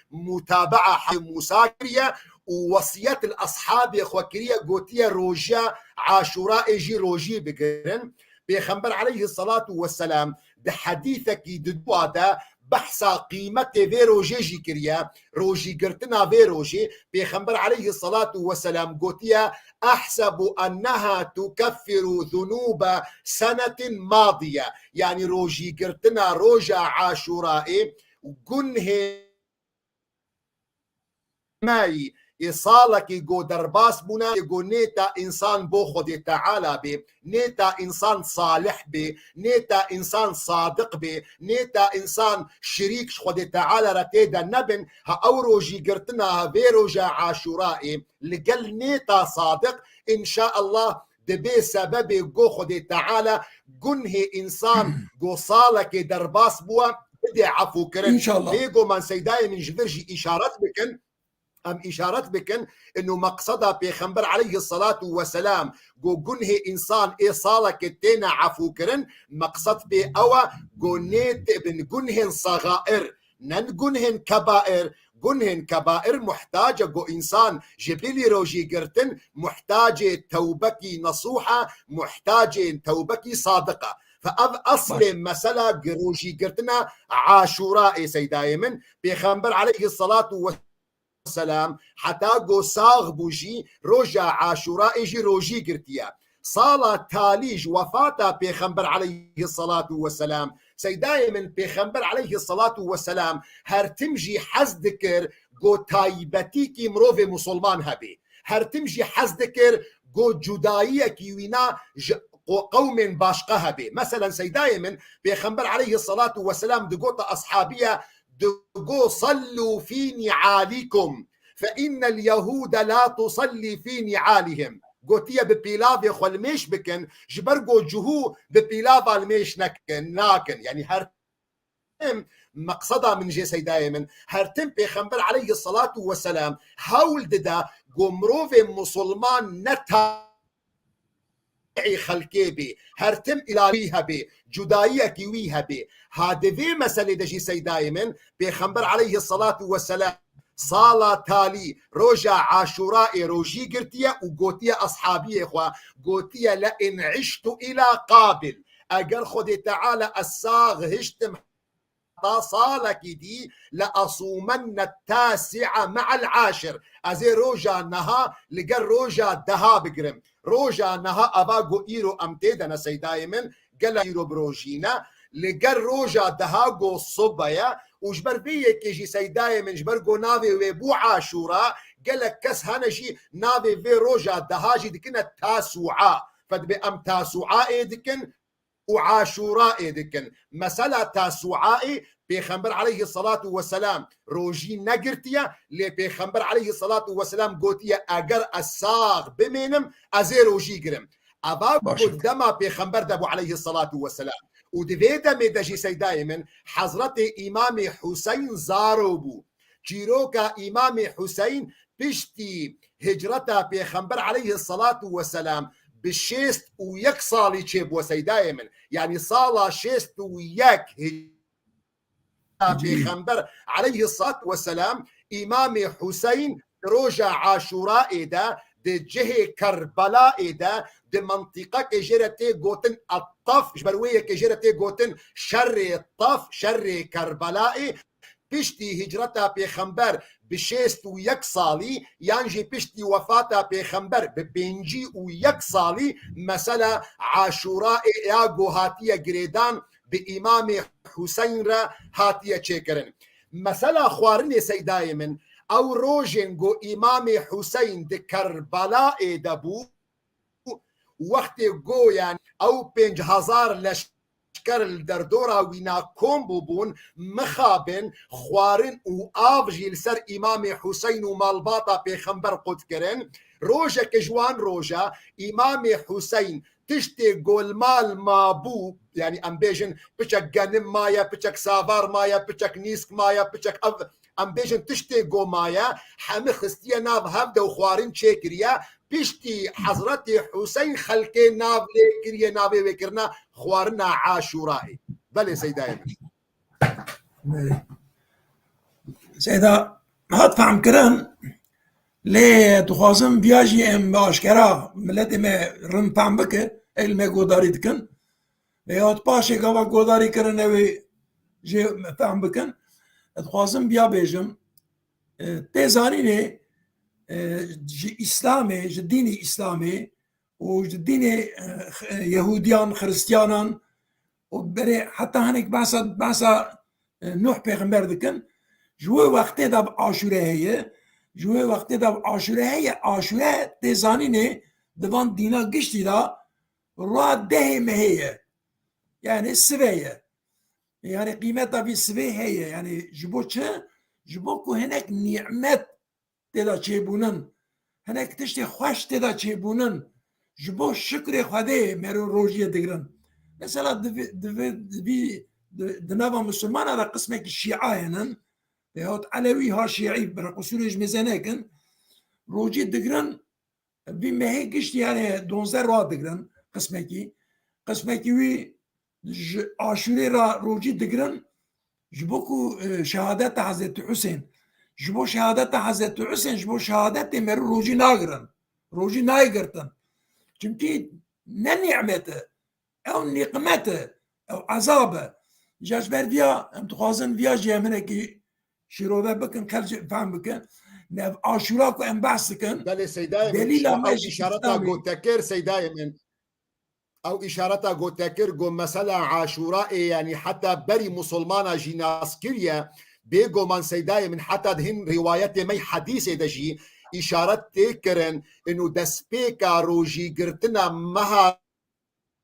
mutabaa Hezretê Musa kiriye û wesiyet li eshabê xwe kiriye, gotiye roja Aşûrayê jî rojî bigirin. Pêxember aleyhisselatu vesselam di hedîsekî di dua de behsa qîmetê vê rojê jî kiriye, rojîgirtina vê rojê. Pêxember aleyhisselatu vesselam gotiye, "Ehsebu enneha tukeffiru zunûbe senetin madiye." Yanî rojîgirtina roja Aşûrayê gunhê me yî, ê salekî ku derbas bûne, ê ku nêta însan bo Xwedê Teala bê, nêta însan salih bê, nêta însan sadiq bê, nêta însan şirîk ji Xwedê Teala re tê de nebin, ha ew rojîgirtina vê roja Aşûrayê li gel nêta sadiq, înşaallah dibê sebebê go Xwedê Teala gunhê însan go salekê derbas bûwe, bidê efûkirin. Înşallah. Bêguman seydayê min ji vir jî îşaret bikin. Em îşaret bikin, inu meqseda Pêxember aleyhissalatu vesselam, go gunhê însan ê salekê têne efûkirin, meqsed pê ew e, go nê tê bin gunhên segair, ne gunhên kebair. Gunhên kebair muhtace go însan ji bilî rojî girtin, muhtacê tewbekî nesûh e, muhtacê tewbekî sadiq e. Fe ev eslê mesela gi-, rojî girtina Aşûra ê seydayê min. Pêxember aleyhissalatu vesselam heta go sax bû jî roja Aşûraê jî rojî girtiye. Sala talî ji wefata Pêxember aleyhissalatu vesselam, seydayê min, Pêxember aleyhissalatu vesselam her tim jî hez dikir go taybetîkî mirovê musulman hebê. Her tim jî hez dikir go cudayiyekî wîna ji qo-, qewmên başqa hebê. Meselen seydayê min, Pêxember aleyhissalatu vesselam digota ashabiye, digo, "Sallu fî ni'alikum, fe innel yehude la tusalli fî ni'alihim." Gotiye, "Bi pîlavê xwe li mêş bikin, ji ber go cihû bi pîlava li mêş nekin, nakin." Yanî her tim, meqseda min jê seydayê min, her tim Pêxember aleyhissalatu vesselam hewl dida go mirovê musulman ne ta- ê xelkê bê, her tim îlahî hebê, cudayiyekî wî hebê. Ha di vê meselê de jî seydayê min, Pêxember aleyhissalatu vesselam sala talî roja Aşûraê rojî girtiye û gotiye ashabiyê xwe, gotiye, "Le in iştu ila qabil." Eger Xwedê Teala ez sax hiştim ta salekî dî, "Le asûmenne tasi'a me'al aşir." Ez ê roja neha li gel roja deha bigirim. Roja neha eva go îro em tê de ne seydayê min, gela îro birojîne. Li gel roja deha go sobe ye û ji ber vê yekê jî seydayê min, ji ber go navê wê bû Aşûra, gelek kes hene jî navê vê roja deha jî dikine Tasû'a. Fe dibê em Tasû'a ê dikin, û Aşûra ê dikin. Mesela Tasû'a ê Pêxember aleyhissalatu vesselam rojî negirtiye, lê Pêxember aleyhissalatu vesselam gotiye, "Eger ez sax bimênim, ez ê rojî girim." Eva Baş e. Ku dema Pêxember de bû aleyhissalatu vesselam. Û di vê demê de jî seydayê min, Hezretê Îmamê Huseyn zaro bû. Çîroka Îmamê Huseyn piştî hicreta Pêxember aleyhissalatu vesselam bi şêst û yek salî çêbû seydayê min. Yanî sala şêst û yek hicreta Pêxember aleyhissalatu vesselam Îmamê Huseyn di roja Aşûraê de di cihê Kerbelaê de di mintîqekê jê re tê gotin Ettef, ji ber wê yekê jê re tê gotin şerê Tef, şerê Kerbelaê. Piştî hicreta Pêxember bi şêst û yek salî yan jî piştî wefata Pêxember bi pêncî û yek salî mesela Aşûraê ya ku hatiye girêdan bi Îmamê Huseyn re hatiye çêkirin. Mesela xwarinê seydayê min, ew rojên ku Îmamê Huseyn di Kerbelaê de bû, wextê go, yanî ew pênc hezar leşker li derdora wîna kom bûbûn, mixabin, xwarin û av jî li ser Îmamê Huseyn û malbata Pêxember qut kirin. Rojeke ji wan roja Îmamê Huseyn tiştê go li mal mabû, yanî em bêjin piçek genim maye, piçek savar maye, piçek nîsk maye, piçek ev, em bêjin tiştê go maye, hemî xistiye nav hev de û xwarin çêkiriye. Piştî Hezretê Huseyn xelkê nav lê kiriye, navê wê kirine xwarina Aşûrayê. Belê seydayê min. Belê. Seyda, hat fehm kirin, lê dixwazim viya jî em bi aşkera miletê me rind fehm bike, ê li me godarî dikin. Veyahut paşê gava godarî kirin ew ê jê fehm bikin. Ez dixwazim viya bêjim, e, tê zanînê, e, ji Îslamê, ji dînî Îslamê û ji dînê, e, Yehudiyan, Xiristiyanan û berê heta hinek behsa, behsa, e, Nuh pêxember dikin. Ji wê wextê de bi Aşûre heye. Ji wê wextê de bi Aşûre heye. Aşûre tê zanînê di van dîna giştî de roja dehê mehê ye. Yani sive ye. Yani qîmeta vî sivê heye. Yani ji bo çi? Ji bo ku hinek nîmet tê de çêbûnin. Hinek tiştê xweş tê de çêbûnin. ji bo şikrê Xwedê mero rojiyê digirin. Mesela di vî, di vî, di vî, di, di nava Misilmana de qismekî Şîa hênin, veyahut Elewî ha Şîî, bi qusûrê ji mêze nekin, rojî digirin, vî mehê giştî, yani donzdeh roj digirin qismekî. Qismekî wî ji Aşûrê re rojî digirin, ji bo ku, e, şehadeta Hezretî Husên, ji bo şehadeta Hezretî Husên, ji bo şehadetê mero rojî nagirin. Rojî nayê girtin. Çimkî ne nîmet e, ew nîqmet e, ew ezab e. Îja ji ber viya, em dixwazin viya jî em hinekî şîrove bikin, xelk jî fehm bikin. Ne ev Aşûra ku em behs dikin, Belê Seydayê min, delîla me ew jî îşareta Îslamê. Gotekir, Seydayê min. Ew îşareta gotekir, got mesela Aşûra ê, yanî heta berî Musulmana jî nas kiriye. Bêguman Seydayê min, heta di hin rîwayetê me yê hedîsê de jî îşaret tê kirin, inu destpêka rojîgirtina meha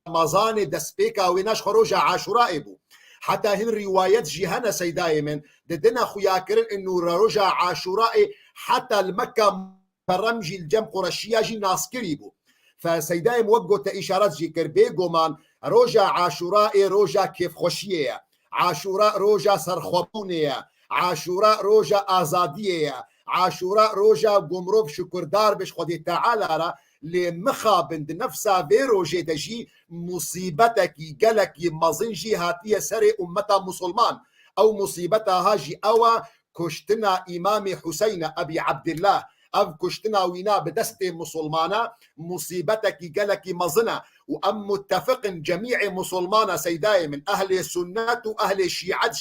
Remezanê destpêka wêna ji xwe roja Aşûraê bû. Heta hin rîwayet jî hene Seydayê min, didine xuyakirin inu roja Aşûraê heta li Mekka Mukerrem jî li cem Qureşiya jî naskirî bû. Fe Seydayê min wek gote îşaret jî kir, bêguman roja Aşûraê roja kêfxweşiyê ye. Aşûra roja serxwebûnê ye. Aşûra roja azadiyê ye. Aşûra roja ku mirov şukurdar be ji Xwedê Teala re, lê mixabin di nefsa vê rojê de jî musîbetekî gelekî mezin jî hatiye serê ummeta musulman. Ew musîbeta ha jî ew e, kuştina Îmamê Huseyne, Ebî Ebdillah. Ev kuştina wîna bi destê musulmana musîbetekî gelekî mezin e û em muttefiq in, cemîê musulmana, Seydayê min, ehlê sunnet û ehlê şîet,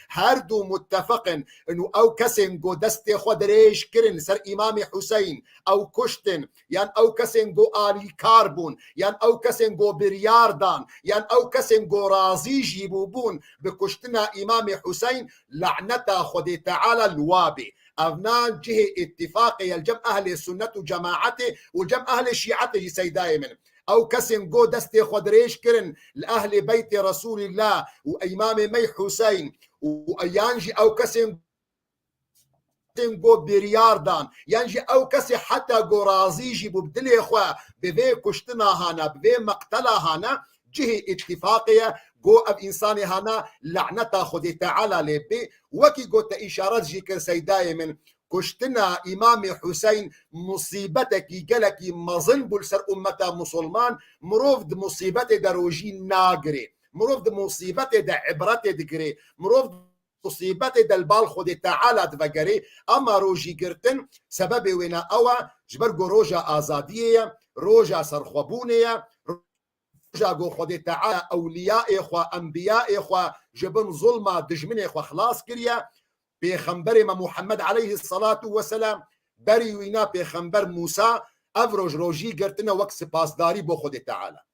her du muttefiq in, inu ew kesên ku destê xwe dirêj kirin ser Îmamê Huseyn, ew kuştin, yan ew kesên ku alîkar bûn, yan ew kesên ku biryar dan, yan ew kesên ku razî jî bûbûn bi kuştina Îmamê Huseyn, laneta Xwedê Teala li wa bê. Evna cihê îttifaqê ye li cem ehlê sunnet û cemaetê û li cem ehlê şîetê jî, Seydayê min. Ew kesên ku destê xwe dirêj kirin li ehlê beytê Resûlîllah û Îmamê me Huseyn û yan jî ew kesên, kesên ku biryar dan, yan jî ew kesê heta ku razî jî bû bi dilê xwe bi vê kuştina hana, bi vê meqtela hana, cihê îttifaqê ye ku ev însanê hana laneta Xwedê Teala lê bê. Wekî ku te îşaret jî kir, Seydayê min, kuştina Îmamê Huseyn musîbetekî gelekî mezin bû li ser ummeta musulman. Mirov di musîbetê de rojî nagirê. Mirov di musîbetê de îbretê digirê. Mirov di musîbetê de li bal Xwedê Teala divegerê. Ama rojîgirtin sebebê wêna ew e, ji ber ku roja azadiyê ye, roja serxwebûnê ye, roja ku Xwedê Teala ewliyayê xwe, enbiyayê xwe ji bin zulma dijminê xwe xilas kiriye. Pêxemberê me Muhammed aleyhisselatu vesselam, berî wîna pêxember Mûsa, ev roj rojî girtine wek sipasdarî bo Xwedê Teala.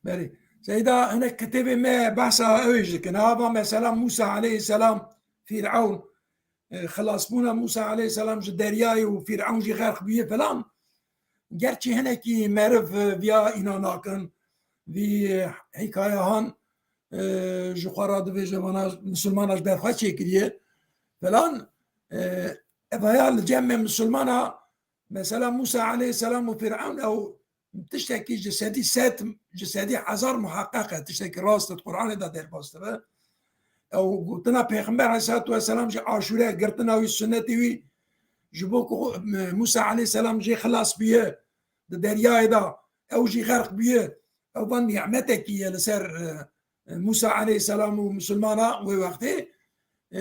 Belê. Seyda, hinek kitêbê me behsa ew jî dikin. Ava mesela Mûsa aleyhisselam, Fîr'ewn, e, xilasbûna Mûsa aleyhisselam ji deryayê û Fîr'ewn jî xerq bûye filan. Gerçî hinekî meriv, e, viya îna nakin, vî, e, hîkayehan, e, ji xwe re dibêje vana misilmana ji ber xwe çêkiriye filan. E, ev haya li cem me misilmana, mesela Mûsa aleyhisselam û Fîr'ewn ew tiştekî ji sedî sed, ji sedî hezar muheqeq e, tiştekî rast e, di Qur'anê de derbas dibe. Ew gotina Pêxember aleyhisselatu vesselam ji Aşûre, girtina wî, sunnetê wî, ji bo ku Mûsa aleyhisselam jê xilas bûye di deryayê de, ew jî xerq bûye. Ew van nîmetekî ye li ser, e, e, Mûsa aleyhisselam û misilmana wê wextê. E,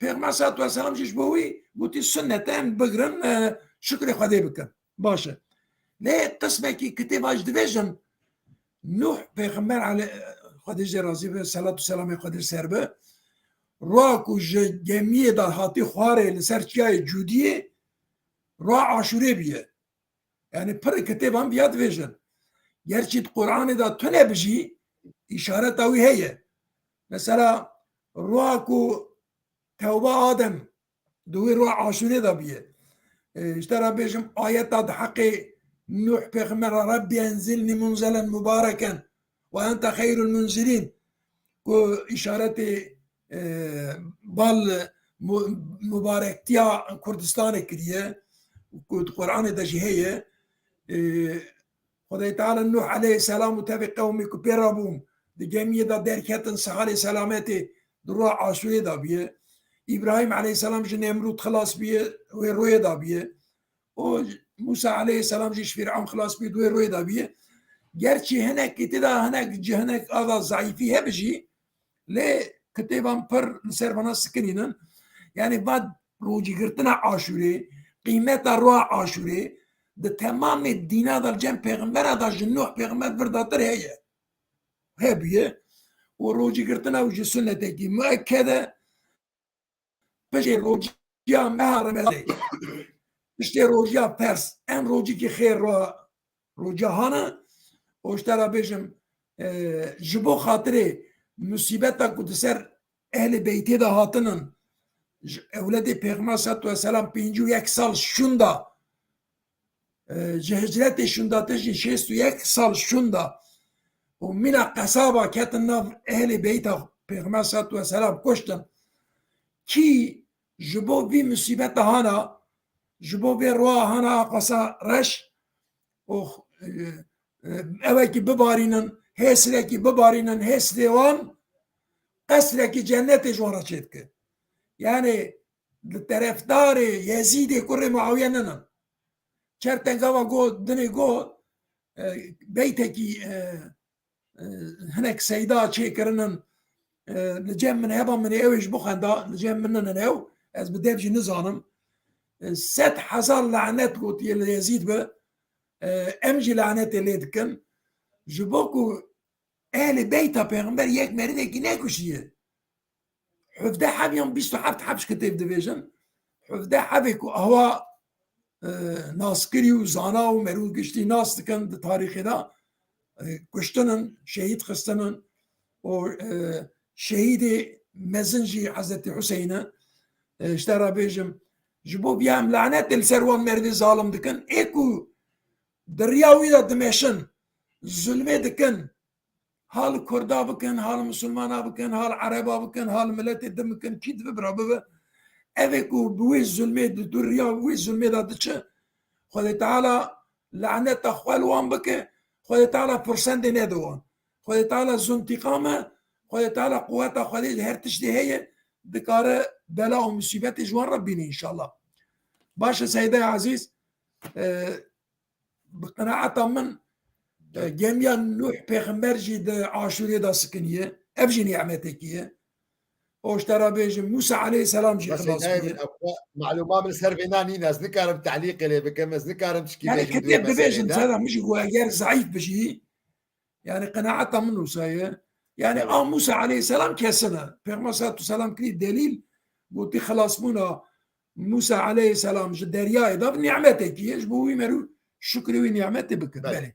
Pêxember salatu vesselam jî ji bo wî gotî, sunnet e, em bigirin, e, şukrê Xwedê bikin. Baş e. Lê qismekî kitêba jî dibêjin, Nuh pêxember ale-, Xwedê jê razî be, selat û selamê Xwedê ser be, roa ku ji gemiyê de hatî xwarê li ser çiyayê Cûdiyê, roa Aşûrê bûye. Yani pir kitêban viya dibêjin. Gerçî di Qur'anê de tune bi jî, îşareta wî heye. Mesela roa ku tewba Adem di wê roa Aşûrê de bûye. E, ji te re bêjim, ayeta di heqê Nuh pêxember re, Rabbî enzilnî munzelen mubareken ve ente xeyrul munzilîn, ku îşaretê, e, bal mu-, mubarektiya Kurdistanê kiriye, ku di Qur'anê de jî heye. Xwedê Teala Nuh aleyhisselam û tevî qewmê ku pê re bûn, di gemiyê de derketin, sihalê selametê di roja Aşûrê de bûye. Îbrahîm aleyhisselam ji Nemrûd xilas bûye, wê royê de bûye. Û Mûsa aleyhisselam jî ji Fîrewn xilas bûye, di wê royê de bûye. Gerçî hinekî tê de hinek, hinek ada zayîfî hebe jî, lê kitêban pir li ser vana sikinînin. Yanî va rojîgirtina Aşûrê, qîmeta roja Aşûrê di temamê dîna de li cem pêxembera de ji Nuh pêxember vir datir heye. Hebûye. Û rojîgirtina wî ji sunnetekî muekked e. Piştê rojiya meha Remezanê, piştê rojiya ferz, en rojikî xêr ro-, rojiya hana, û ji te re bêjim, e, ji bo xatirê musîbeta ku di ser ehlê beytê de hatinin, ji ewledê Pêxember salatu vesselam pêncî û yek sal şûnda, e, ji hicretê şûnda te jî şêst û yek sal şûnda û mîna qesaba ketin nav ehlê beyta Pêxember salatu vesselam kuştin. Kî ji bo vî musîbeta hana, ji bo vê roja hana a qasa reş û, e, e, ewekî bibarînin, hêsirekî bibarînin, hêsirê wan qesrekî cennetê ji wan re çêdike. Yanî li terefdarê Yezîdê kurê Muawiye ninin. Çer tengava got, dinê got, e, beytekî, e, e, hinek seyda çêkirinin, e, li cem min heba min ê ew ê ji bixwenda, li cem min ninin ew, ez bi dev jî nizanim. E, sed hezar lanet gotiye li Yezîd bi, e, em jî lanetê lê dikin. Ji bo ku ehlê beyta pêxember yek merivekî nekuştiye. Hevdeh heb yan bîst û heft heb ji kitêb dibêjin. Hevdeh hebê ku awa, e, naskirî û zana û merû giştî nas dikin di tarîxê de, e, kuştinin, şehîd xistinin û, e, şehîdê mezin jî Hezretî Huseyîn e. E, ji te re bêjim, ji bo vîya em lanetê li ser wan merivê zalim dikin, ê ku di riya wî de dimeşin, zulmê dikin, ha li Kurda bikin, ha li Misilmana bikin, ha li Ereba bikin, ha li miletê din bikin, kî dibe bira bibe. Ev ê ku bi wê zulmê di dûriya wê zulmê de diçe, Xwedê Teala laneta xwe li wan bike, Xwedê Teala firsendê nede wan. Xwedê Teala zûntîqam e, Xwedê Teala quweta Xwedê ji her tiştê heye, dikare bela û musîbetê ji wan re bîne înşallah. Baş e Seydayê Ezîz, e, bi qenaeta min, e, gemiya Nuh pêxember jî di Aşûrê de sikiniye. Ev jî nîmetekî ye. Û ji te re bêjim, Mûsa aleyhisselam jî xilas bûye. Malûma min ser vêna nîne, ez nikarim telîqê lê bikim, ez nikarim tişkî bêjim. Yani kitêb dibêjin, zera min jî got eger zayîf bijî, yani qenaeta min wisa ye. Yani a Mûsa aleyhisselam kesin e. Pêxember salatu selam kirî delîl, gotî xilasbûna Mûsa aleyhisselam ji deryayê de bi nîmetekî ye, ji bo wî merû şukrê wî nîmetê bikin. Belê. Belê.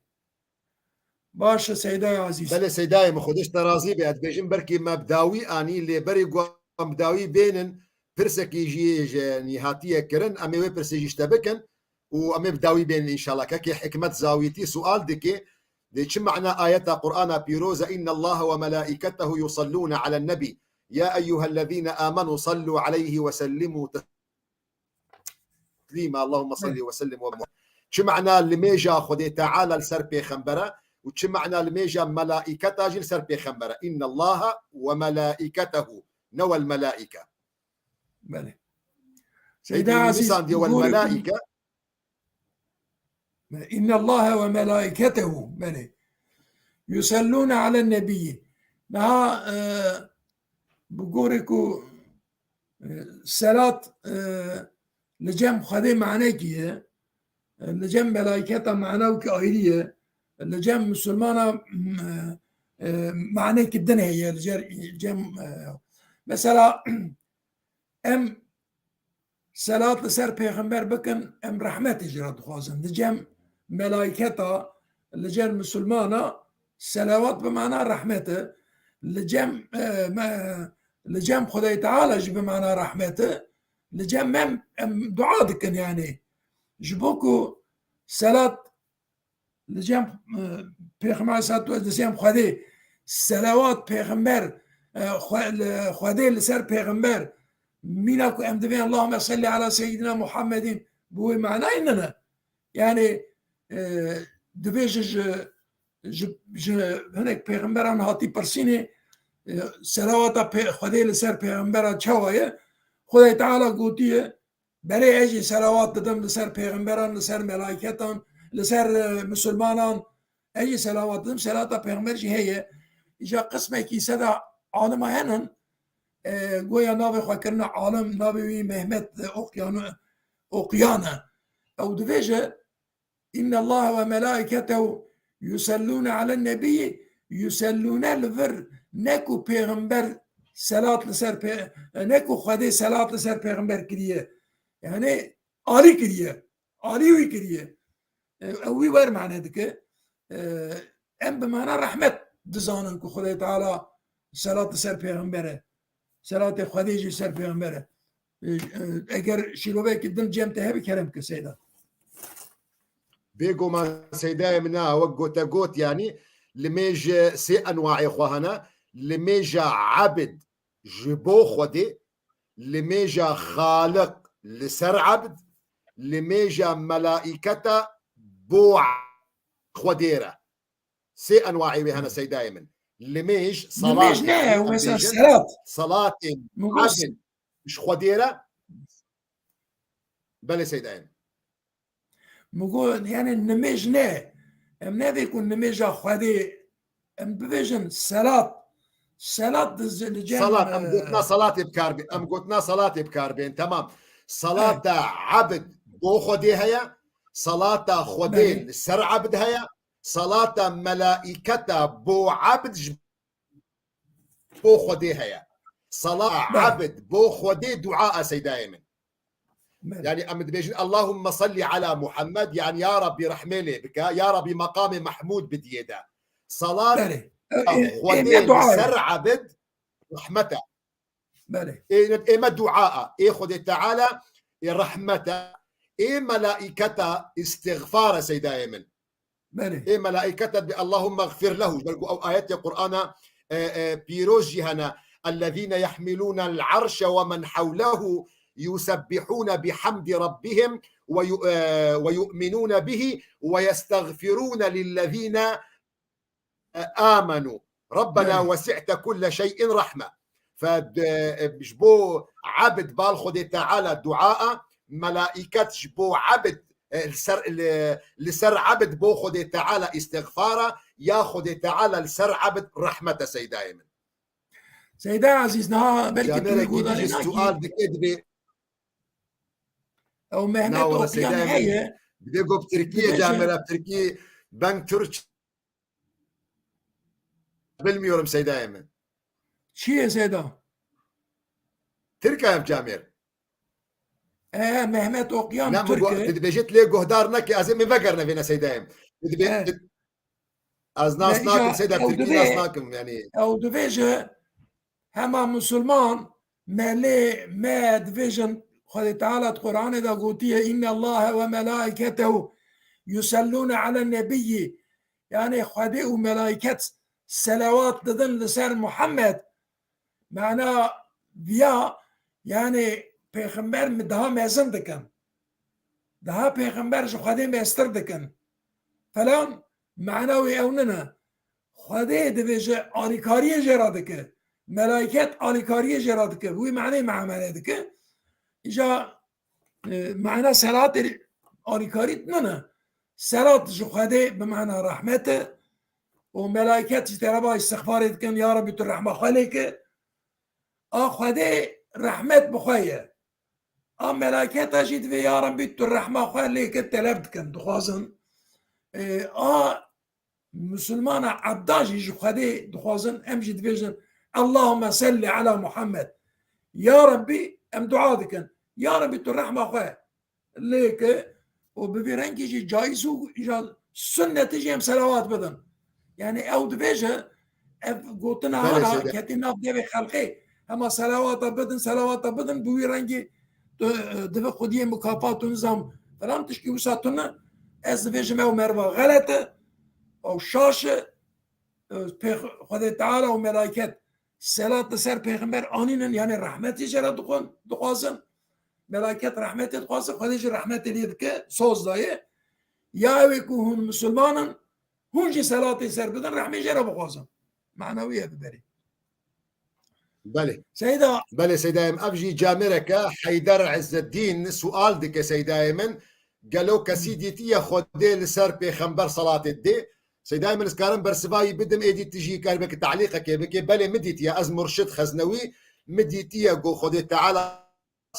Baş e Seydayê Ezîz. Belê Seydayê min, Xwedê ji te razî be. Ez dibêjim belkî me bi dawî anî, lê berî ku em bi dawî bênin, pirsekî jî ji nî hatiye kirin, em ê wê pirsê jî ji te bikin û em ê bi dawî bênin înşallah. Kekê Hikmet Zawîtî sual dike, dê çi mana ayeta Qur'ana pîroz e, "Inna Allaha ve melaiketehu yusallûne alen nebî. Ya eyyuhellezîne amenu sallu aleyhi ve sellimu teslîma. Allahümme salli ve sellim ve muhammed." Çi mana limêja Xwedê Teala li ser pêxembere û çi mana limêja melaîketa jî li ser pêxembere? Inna Allaha ve melaîketehu, ne vel melaîke. Belê. Seyda Ezîz, nisan diye vel melaîke. Inna Allaha ve melaîketehu, belê. Yusellûne alen nebiyyi. Niha, e, bi gorî ku, e, selat, e, li cem Xwedê manekî ye, e, li cem melaîketa manewkî ayrî ye, li cem misilmana, e, e, manekî din heye, li cer-, cem, e, mesela, em selat li ser pêxember bikin, em rehmetê ji re dixwazin. Li cem melaîketa, li cem misilmana selawat bi mana rehmet e. Li cem, e, me, li cem Xwedê Teala jî bi mana rehmet e. Li cem em, em dua dikin yani. Ji bo ku selat li cem, e, Pêxember salatu ve li cem Xwedê, selawat Pêxember, e, Xwe-, li, Xwedê li ser Pêxember, mîna ku em divên Allahümme salli ala seyyidina Muhammedin, bi wê manayê nine. Yani, e, divê ji, ji, ji, ji hinek pêxemberan hatî pirsînê, e, selawata pê-, Xwedê li ser pêxembera çawa ye? Xwedê Teala gotiye, belê ez jî selawat didim li ser pêxemberan, li ser melaîketan, li ser, e, misilmanan. Ez jî selawat didim, selata pêxember jî heye. Îja qismekî seda alima henin, e, goya navê xwe kirine alim, navê wî Mehmet, e, Okyan-, Okyan e. Ew dibêje, "Inne Allahe ve melaiketehu yusellûne alen nebiyyi", yusellûne li vir, ne ku pêxember selat li ser pê-, ne ku Xwedê selat li ser pêxember kiriye. Yani alî kiriye. Alî wî kiriye. E, ew wî wer mane dike. E, em bi mana rehmet dizanin ku Xwedê Teala selat li ser pêxember e. Selatê Xwedê jî ser pêxember e. E, e, eger şîroveyekî din cem te hebe kerem ke Seyda. Bêguman Seydayê min a, wek gote got, yanî limêj sê enwaê xwe hene. Limêja ebd ji bo Xwedê, limêja Xaliq li ser ebd, limêja melaîketa bo Xwedê re. Sê enwaê wê hene Seydayê min. Limêj, salat, Limêj ne, yanî, ew em mesela bêjin, selat. Salatên Min got ebd ji Xwedê re. Belê Seydayê min. Min got, yani nimêj ne. Em nevê ku nimêja Xwedê, em bibêjin selat. Selat di zi-, li cem, Salat, em e, gotina salatê bi kar bê-, em gotina salatê bi kar bên, temam. Salata ebd bo Xwedê heye, salata Xwedê Belê. li ser ebd heye, salata melaîketa bo ebd ji bo Xwedê heye. Sala Belê. ebd bo Xwedê dua a Seydayê min. Belê. Yani em dibêjin, "Allahumme salli ala Muhammed", yani ya Rabbi rehmê lê bike, ya Rabbi meqamê Mahmud bidiyê de. Salat Belê. E, e, Xwedê e, ne dua li ser ye. ebd rehmet e. Belê. Ê, ê me dua a. Ê Xwedê Teala, ê rehmet e. Ê melaîketa îstixfar e Seydayê min. Belê. Ê melaîketa bi Allahumma gfir lehu. Ji ber ku ew ayetê Qur'ana, e, e, pîroz jî hene. Ellezîne yehmilûne el-arşe ve men hewlehu yusebbihûne bihamdi rabbihim ve yu-, e, ve yu'minûne bihi ve yestexfirûne lillezîne, e, amenû. Rabbena Belê. wesi'te kulle şey'in rahme. Fe, e, ji bo ebd bal Xwedê Teala dua a, melaîket ji bo ebd, e, li ser, li, li ser ebd bo Xwedê Teala îstixfar a, ya Xwedê Teala li ser ebd rehmet e Seydayê min. Seyda Ezîz, niha belkî tu Camêrekî guhdarî dî jî nakî. sual dike, dibê Ew Mehmet Na, wala Okyan Seydayê min, heye. dibê go bi Tirkiyê Dibêje. camêra, bi Tirkî, ben Türk. Bilmiyorum Seydayê min. Çi ye Seyda? Tirk e ev camêr. E, Mehmet Okyan Ne, min Türk go-, e. dibêje lê guhdar neke, ez ê min vegerine vêne Seydayê min. Dibê-, E. di-, ez nas Ne, nakim, îja Seyda, ew Tirkî dibê, nas nakim, yani. ew dibêje, hema musulman, me lê, me dibêjin, Xwedê Teala di Qur'anê de gotiye, "Inne Allahe ve melaiketehu yusellûne alen nebiyyi." Yani Xwedê û melaiket selawat didin li ser Muhammed. Mana viya, yani pêxember mi daha mezin dikin. Daha pêxember ji Xwedê mestir dikin. Falan, mana wê ew nine. Xwedê divê ji alîkariyê jê re dike. Melaiket alîkariyê jê re dike. Wî manê me amele dike. Îja, e, mana selatê alîkarî nine. Selat ji Xwedê bi mana rehmet e. Û melaiket ji te re ba îstixfarê dikin, ya Rebî tu rehma xwe lê ke. A Xwedê rehmet bi xwe ye. A melaketa jî divê ya Rebî tu rehma xwe lê ke teleb dikin, dixwazin. E, a misilmana ebda jî ji Xwedê dixwazin, em jî dibêjin, "Allahümme salli ala Muhammed." Ya Rebî, em dua dikin. Ya Rebî tu rehma xwe lê ke û bi vî rengî jî caiz û îja sunnetî jî em selawat bidin. Yani ew dibêje, ev gotina Belê hana Seyda. ketî nav devê xelqê. Hema selawata bidin, selawata bidin, bi wî rengî tu, e, divê xwediyê mukafat û nizam falan tişkî wisa tune. Ez dibêjim ew merva xelet e, ew şaş e, e, pê Xwedê Teala û melaiket selat li ser pêxember anînin, yani rehmetê jê re dixwin, dixwazin. Melaiket rehmetê dixwazin, Xwedê jî rehmetê lê dike, soz daye. Ya ew ê ku hûn misilman in, hûn jî selatê ser bidin, rehmê jê re bixwazin. Manewî ye biberê. Belê. Seyda. Belê Seyda em, ev jî camêreke Heyder Izzeddîn sual dike Seydayê min. Gelo kesî dîtiye Xwedê li ser pêxember salatê dê? Seydayê min, ez karim bersivayî bidim, êdî tu jî karibekî telîqekê bikê. Belê min dîtiye, ez Murşid Xeznewî, min dîtiye ku Xwedê Teala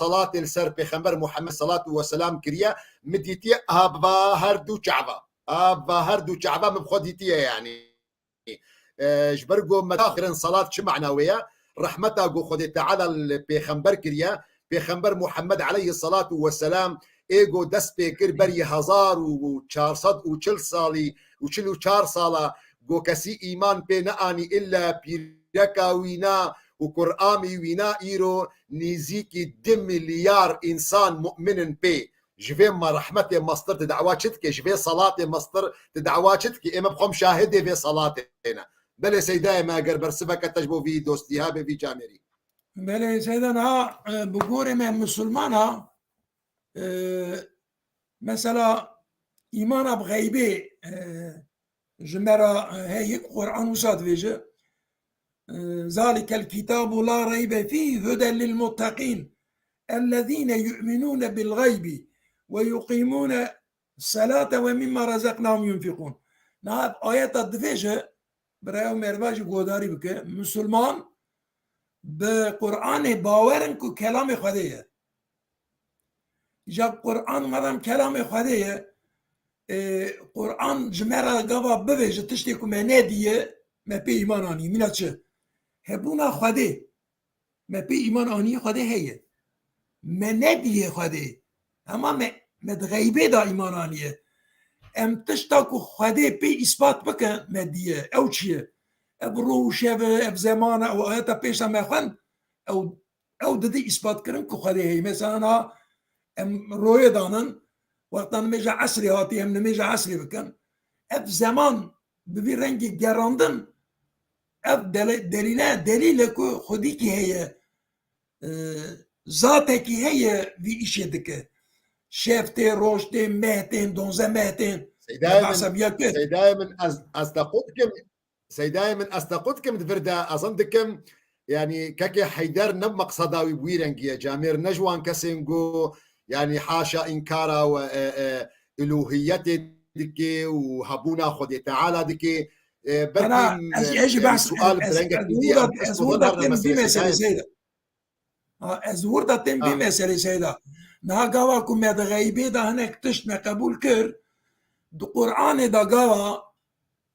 salatê li ser pêxember Muhammed salatu ve selam kiriye, min dîtiye ava her du çava. Ava her du çava min bi xwe dîtiye yanî. E, ji ber ku me daxirin salat çi mana wê ye? Rehmeta ku Xwedê Teala li pêxember kiriye, pêxember Muhammed aleyhi salatu ve selam ê ku dest pê kir berî hezar û çar sed û çil salî û çil û çar sala ku kesî îman pê neanî illa pîreka wîna û kuramî wîna îro nîzîkî du milyar însan mu'min in pê. Ji vê me rehmetê mestir tu dawa çi dike? Ji vê salatê mestir tu dawa çi dike? Ê me bi xwe şahidê vê salatê ne. Belê Seydayê me, eger bersiveke te ji bo vî dostî hebe, vî camêrî. Belê Seyda, niha, e, bi gorê me misilman a, e, mesela îmana bi xeybê, e, ji me re, e, heye, Quran wisa dibêje. Zalikel kitabu la reybe fîh huden lil mutteqîn ellezîne yu'minûne bil xeybi ve yuqîmûne selate ve mimma rezeknahum yunfiqûn. Niha ev ayeta dibêje, biraya û merva jî guhdarî bike, Musulman bi Qur'anê bawer in ku kelamê Xwedê ye. Îca Qur'an madem kelamê Xwedê ye, e, Qur'an ji me re gava bibêje tiştê ku me nediye, me pê îman anî. Mîna çi? Hebûna Xwedê. Me pê îman anî, Xwedê heye. Me nediye Xwedê. Hema me, me di xeybê de îman aniye. Em tişta ku Xwedê pê îspat bike, me diye. Ew çi ye? Ev roj û şev e, ev zeman e, ew ayeta pêşa me xwend, ew ew didî îspat kirin ku Xwedê heye. Mesela niha em royê danin, wexta nimêja esrê hatî, em nimêja esrê bikin. Ev zeman bi vî rengî gerandin, ev dele-, delîle, delîl e ku Xwedîkî heye, e, zatekî heye vî îşê dike. Şev tê, roj tê, meh tên, donze meh tên. Seydayê min, behsa viya kir. Seydayê min, ez, ez te qut kim, Seydayê min, ez te qut kim di vir de, ez him dikim, yanî kekê Heyder ne meqseda wî bi wî rengî ye. Camêr ne ji wan kesên ku, yanî haşa înkara we, e, e, ilûhiyetê dike û hebûna Xwedê Teala dike. E, belkî, Ana, ez, e, ez jî yanî behs, sual ez, bi rengekî ez dî, wurda, ez, ez ez wurda her ne têm vî meselê meselê Seydayê. Seyda. Ha, ez wurda têm vî Ha. meselê Seyda. Niha gava ku me di xeybê de hinek tişt me qebûl kir, di Qur'anê de gava,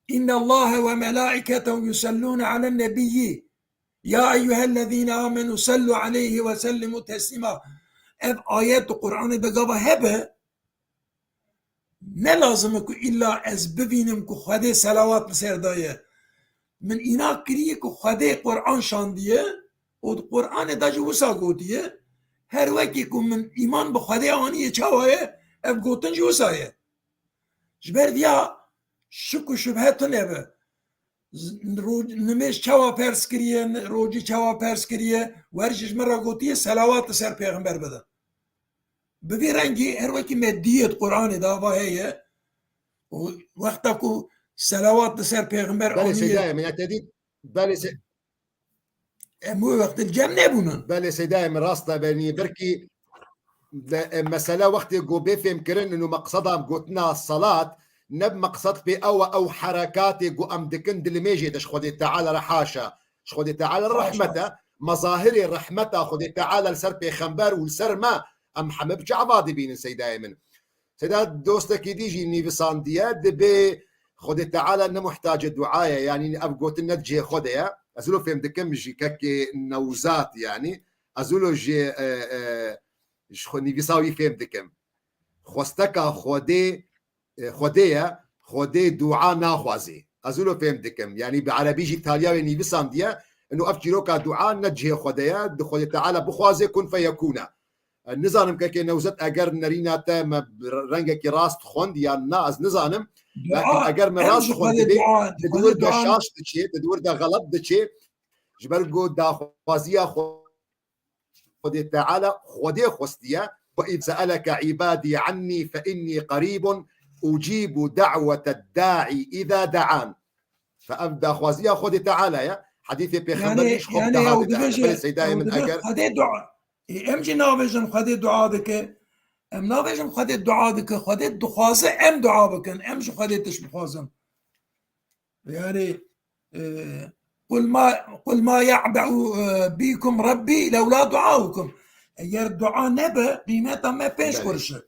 "Inna Allahe ve melaiketehu yusellûne alen nebiyyi. Ya eyyuhellezîne amenu sallu aleyhi ve sellimu teslîma." Ev ayet di Qur'anê de gava hebe, ne lazim e ku îlla ez bivînim ku Xwedê selawat li ser daye. Min îna kiriye ku Xwedê Qur'an şandiye û di Qur'anê de jî wisa gotiye, her wekî ku min îman bi Xwedê aniye çawa ye, ev gotin jî wisa ye. Ji ber viya şik û şubhe tune be. Z-, ro-, nimêj çawa pers kiriye, n-, rojî çawa pers kiriye, wer jî ji min re gotiye, selawat li ser pêxember bide. Bi vî rengî her wekî me diyê di Qur'anê de va heye. Û wexta ku selawat li ser pêxember Belê aniye. Seydayê min, ya te dît, belê se- Em wê wextê li cem nebûnin. Belê Seydayê min, rast e, benî birkî de, e, mesele wextê ku bê fêmkirin û meqseda gotina salat, ne bi meqsed pê ew e, ew herekatê ku em dikin di limêjê de ji Xwedê Teala re haşa. Ji Xwedê Teala re Haşa. rehmet e. Mezahirê rehmeta Xwedê Teala li ser pêxember û li ser me, em heme bi çava dibînin Seydayê min. Seyda dostekî dî jî nivîsandiye, dibê Xwedê Teala ne muhtacê dua ye, yanî ev gotin ne di cihê xwe de ye. Ez wilo fêm dikim ji kekê Newzat, yanî ez wilo ji, e, e, ji xwe nivîsa wî fêm dikim. Xwesteka Xwedê, e, Xwedê ye, Xwedê dua naxwazê. Ez wilo fêm dikim. Yanî bi erebî jî taliya wê nivîsandiye, ino ev çîroka dua ne cihê Xwedê ye, di Xwedê Teala bixwazê kun feyekûne. E, nizanim kekê Newzet eger nerîna te me rengekî rast xwend yan na, ez nizanim. Dua, Lakin eger me em rast ji xwend Xwedê dibê, dua, di Xwedê dûr de dua. şaş diçê, di dûr de xelet diçê. Ji ber ku daxwaziya Xwedê Teala Xwedê xwestiye. Ve iz seeleke ibadî annî fe innî qerîbun "Ucibu da'wete da'i iza da'an." Fe ev daxwaziya Xwedê Teala ye. Hedîsê Pêxember Yani, jî ji xwe yani bi daha ew dide. Dibêje, Belê Seydayê ew min dibe eger Xwedê dua. Ê, em jî nabêjin Xwedê dua dike. Em nabêjin Xwedê dua dike. Xwedê dixwaze em dua bikin. Em ji Xwedê tişt bixwazin. Yani, e, "Qul ma, qul ma ya'be'u, e, bikum Rabbi lewla duaukum." Eger dua nebe, qîmeta me pênc Belê. Kuruş e.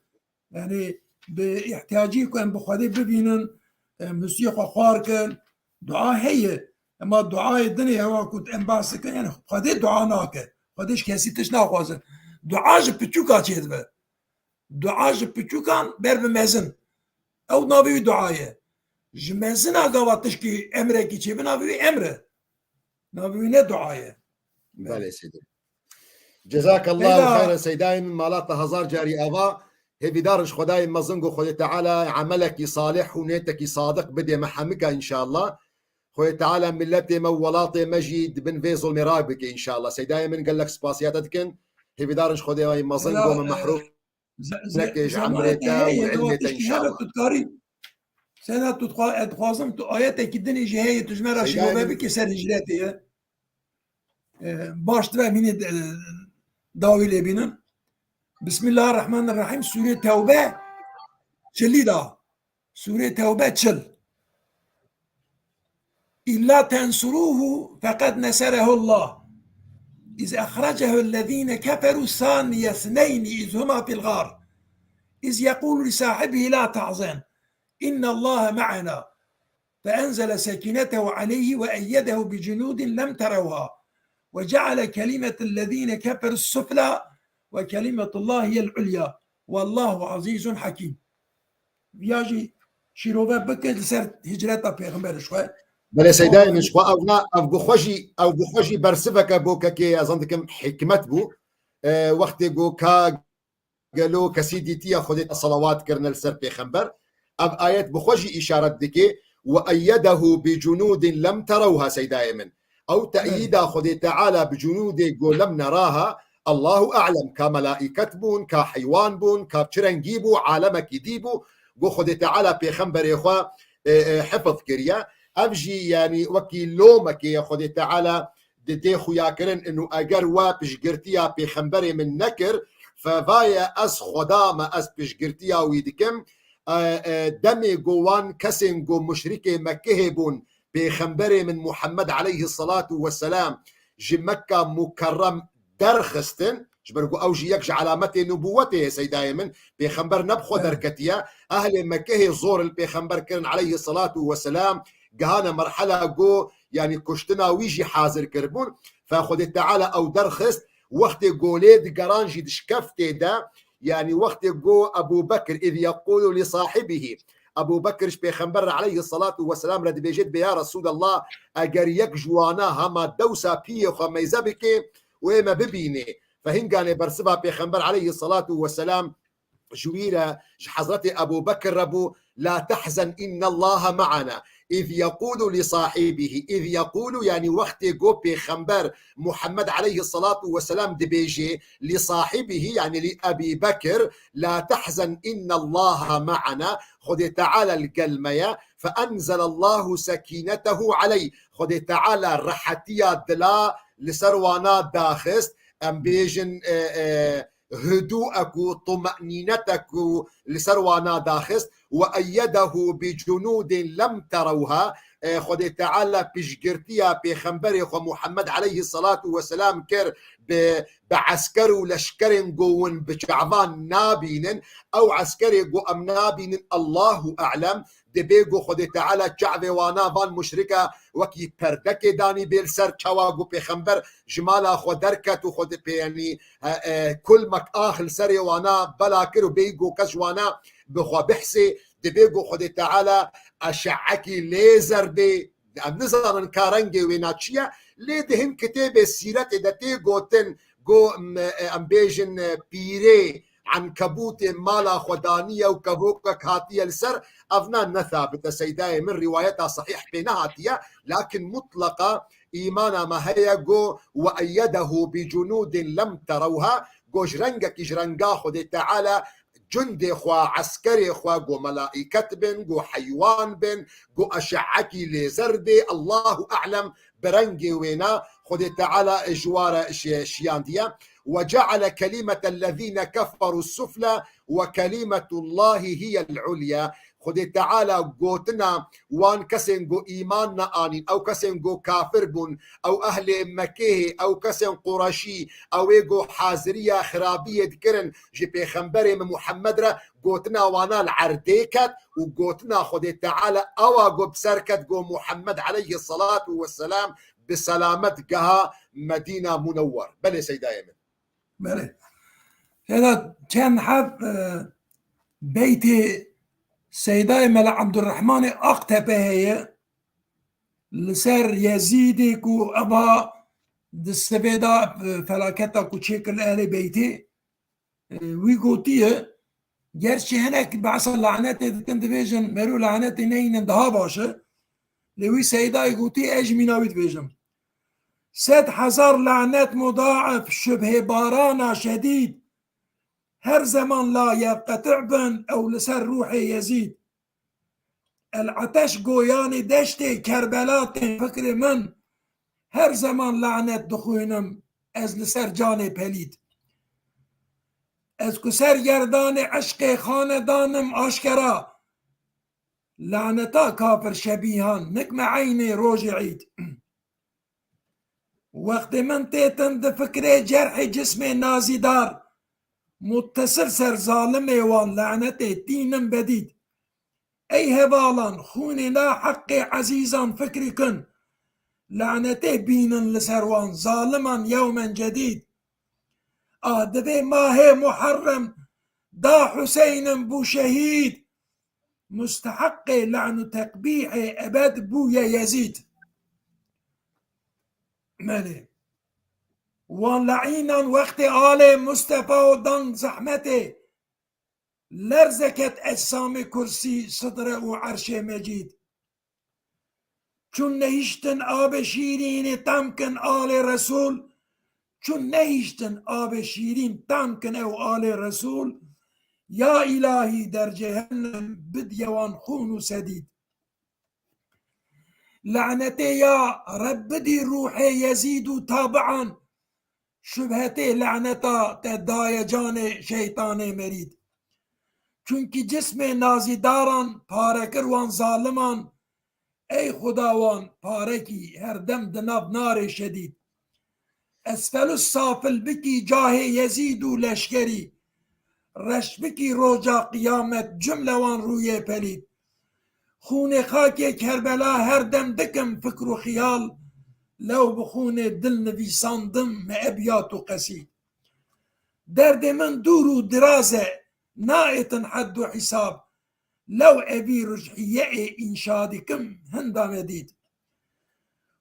Yani bi ihtiyacî ku em bi Xwedê bibînin, em husiyê xwe xwar kin, dua heye. Ema duayê dinê hewa ku em behs dikin, yani Xwedê dua nake. Xwedê ji kesî tişt naxwaze. Dua ji piçûka çêdibe. Dua ji piçûkan ber bi mezin. Ew navê wî dua ye. Ji mezina gava tişkî emrekî çêbe navê wî emr e. Navê wî ne dua ye. Belê Seyda. Cezakallahu Seyda. Xeyren Seydayê min, mala te hezar carî ava. Hêvîdar in ji Xwedayê mezin ku Xwedê Teala emelekî salih û nêtekî sadiq bidê me hemika înşallah. Xwedê Teala miletê me û welatê me jî di bin vê zulmê re bike înşallah. Seydayê min gelek spasiya te dikin. Hêvîdar in ji Xwedayê mezin Seyda, ku me e, mehrûm ze-, ze-, neke ji zemaneke emrê te û heye, ilmê te tiştî hebe înşallah. Tu dikarî. Seyda, tu dixwa-, ez dixwazim tu ayetekî dinê jî heye, tu ji me re Seydayê şîrove min bikî ser hicretê ye. E, baş dibe em hînê, e, dawî lê bînin. Bismillahirrahmanirrahîm. Sûrê Tewbe çilî da. Sûrê Tewbe çil. "Îlla tensuruhu feqed neserehullah. Iz ehrecehu ellezîne keferu saniye sneynî iz huma fil gar. İz yekulu li sahibihi la tahzen. İnnallaha ma'ana." Feenzele sekinetehu aleyhi ve eyyedehu bi cunudin lem terewha. Ve ceale kelimetellezine keferus sufla ve kelimetullahi hiyel ulya. Vallahu azizun hakim. Viya jî şîrove bike li ser hicreta Pêxemberê ji xwe. Belê Seydayê min, ji xwe ev na, ev bi xwe jî, ev bi xwe jî bersiveke bo kekê, ez zan dikim hikmet bû. E, wextê go ka gelo kesî dîtiye Xwedê te selawat kirine li ser Pêxember. Ev ayet bi xwe jî îşaret dike, "Ve eyyedehu bi cunudin lem terewha", Seydayê min. Ew te'yîda Xwedê Teala bi cunudê go lem neraha, Allahu a'lem, ka melaiket bûn, ka heywan bûn, ka çi rengî bû, alemekî dî bû, go Xwedê Teala Pêxemberê xwe, e, e, hifiz kiriye. Ev jî, yanî, wekî lomekê ye Xwedê Teala di dê xuya kirin, inu eger we piştgirtiya Pêxemberê min nekir, fevaye ez Xweda me, ez piştgirtiya wî dikim. E, e, demê go wan kesên go muşrikê Mekkehê bûn, Pêxemberê min Muhammed aleyhisselatu vesselam ji Mekka Mukerrem derxistin, ji ber ku ew jî yek ji alametê nubûwetê ye, Seydayê min, Pêxember ne bi xwe Evet. derketiye, ehlê Mekkehê zor li Pêxember kirin aleyhisselatu vesselam, gihane merhela go, yanî kuştina wî jî hazir kiribûn. Fe Xwedê Teala ew derxist, wextê go lê digeran jî di şkeftê de, yanî wextê go Ebû Bekir, "Iz yekulu li sahibihi", Ebû Bekir ji Pêxember re aleyhisselatu vesselam re dibêje, dibê, "Ya Resûlallah, eger yek ji wana hema dewsa piyê xwe meyze bike û ê me bibîne." Fe hinganê bersiva Pêxember aleyhisselatu vesselam ji wî re, ji Hezretê Ebû Bekir re bû, "La tehzen innallaha ma'ana." "Iz yekulu li sahibihi." "Iz yekulu", yanî wextê go Pêxember Muhammed aleyhisselatu vesselam dibêje, "Li sahibihi", yanî li Ebî Bekir, "La tehzen innallaha ma'ana." Xwedê Teala li gel me ye. "Fe enzelallahu sekinetehu aleyh." Xwedê Teala rehetiya dila li ser wana daxist. Em bêjin, e, e, hudûek û tumenînetek û li ser wana daxist. "Ve eyyedehu bi cunudin lem terewha." E, Xwedê Teala piştgirtiya Pêxemberê xwe Muhammed aleyhisselatu vesselam kir bi, bi esker û leşkerên go hûn bi çavan nabînin. Ew eskerê go em nabînin, Allahu a'lem. Dibê go Xwedê Teala çavê wana van muşrika wekî perdekê danî bê li ser çawa go Pêxember ji mala xwe derket û Xwedê pê, yanî, e, e, kulmek ax li serê wana bela kir û bêyî go kes ji wana bi xwe bihsê, dibê go Xwedê Teala eşe'ekî lêzer bê. Em nizanin ka rengê wêna çi ye, lê di hin kitêbê sîretê de tê gotin, go, em, em bêjin, pîrê Enkebûtê mala xwe daniye û kevokek hatiye li ser, evna ne thabit e, Seydayê min, rîwayeta sehîh pê nehatiye, lakin mutleqa îmana me heye, go, "Ve eyyedehu bi cunudin lem terewha", go ji rengekî ji renga Xwedê Teala cundê xwe, eskerê xwe, go melaîket bin, go heywan bin, go eşe'ekî lêzer bê, Allahu a'lem, bi rengê wêna, Xwedê Teala ji wa re şi-, şiyandiye. "Ve ceale kelimete lezîne keferu sufle ve kelimetullahî hiyel ulya." Xwedê Teala gotina wan kesên ku îman neanîn, ew kesên ku kafir bûn, ew ehlê Mekehê, ew kesên Qureşî, ew ê ku haziriya xirabiyê dikirin ji Pêxemberê me Muhammed re, gotina wana li erdê ket û gotina Xwedê Teala ewa ku bi ser ket ku Muhammed aleyhi salatu ve selam bi selamet geha Medîna Munewwer. Belê Seydayê min. Belê. Seyda, çend heb, e, beytê Seydayê Mela Abdurrahmanê Aktepe heye. Li ser Yezîdê ku eba di sivê de, e, felaketa ku çêkir li ehlê beytê, e, wî gotiye, gerçî hinek behsa lanetê dikin, dibêjin, mero lanetê neynin daha baş e. Lê wî Seydayê gotiye, ez jî mîna wî dibêjim. Sed hezar lanet mudaef şubhê barana şedîd. Her zeman la yevqeti' bin ew li ser ruhê Yezîd. El Ateş goyanê deştê Kerbela tên fikrê min. Her zeman lanet dixwînim ez li ser canê pelîd. Ez ku ser gerdanê eşqê xanedanim aşkera. Laneta kafir şebîhan nikme eynê rojê îd. Wextê min têtin di fikrê cerhê cismê nazîdar, muttesil ser zalimê wan lanetê tînim bedîd. Ey hevalan, xûnê na heqê ezîzan fikrî kin. Lanetê bînin li ser wan zaliman yewmen cedîd. Ah, divê mahê Muharrem da Huseynim bû şehîd. Musteheqê le'nu tekbîhê ebed bûye Yezîd. Belê. Wan le'înan wextê alê Mustefa û dan zehmetê, lerze ket ecsamê kursî, sidre û erşê mecîd. Çûn nehiştin abê şîrînê tam kin alê Resûl, çûn nehiştin abê şîrîn tam kin ew alê Resûl, ya îlahî der cehennem bidiye wan xûn û sedîd. Lanetê ya Reb bidî ruhê Yezîd û tabi'an, şubhetê laneta te daye canê şeytanê merîd. Çunkî cismê nazîdaran pare kir wan zaliman, ey Xuda wan pare kî her dem di nav narê şedîd. Esfelus safil bikî cahê Yezîd û leşkerî, reş bikî roja qiyamet cumle wan rûyê pelîd. Xûnê xakê Kerbela her dem dikim fikr û xiyal, lew bi xûnê dil nivîsandim me ebyat û qesîd. Derdê min dûr û diraz e, naêtin hed û hîsab, lew evî rujhiyeyê înşa dikim hinda me dît.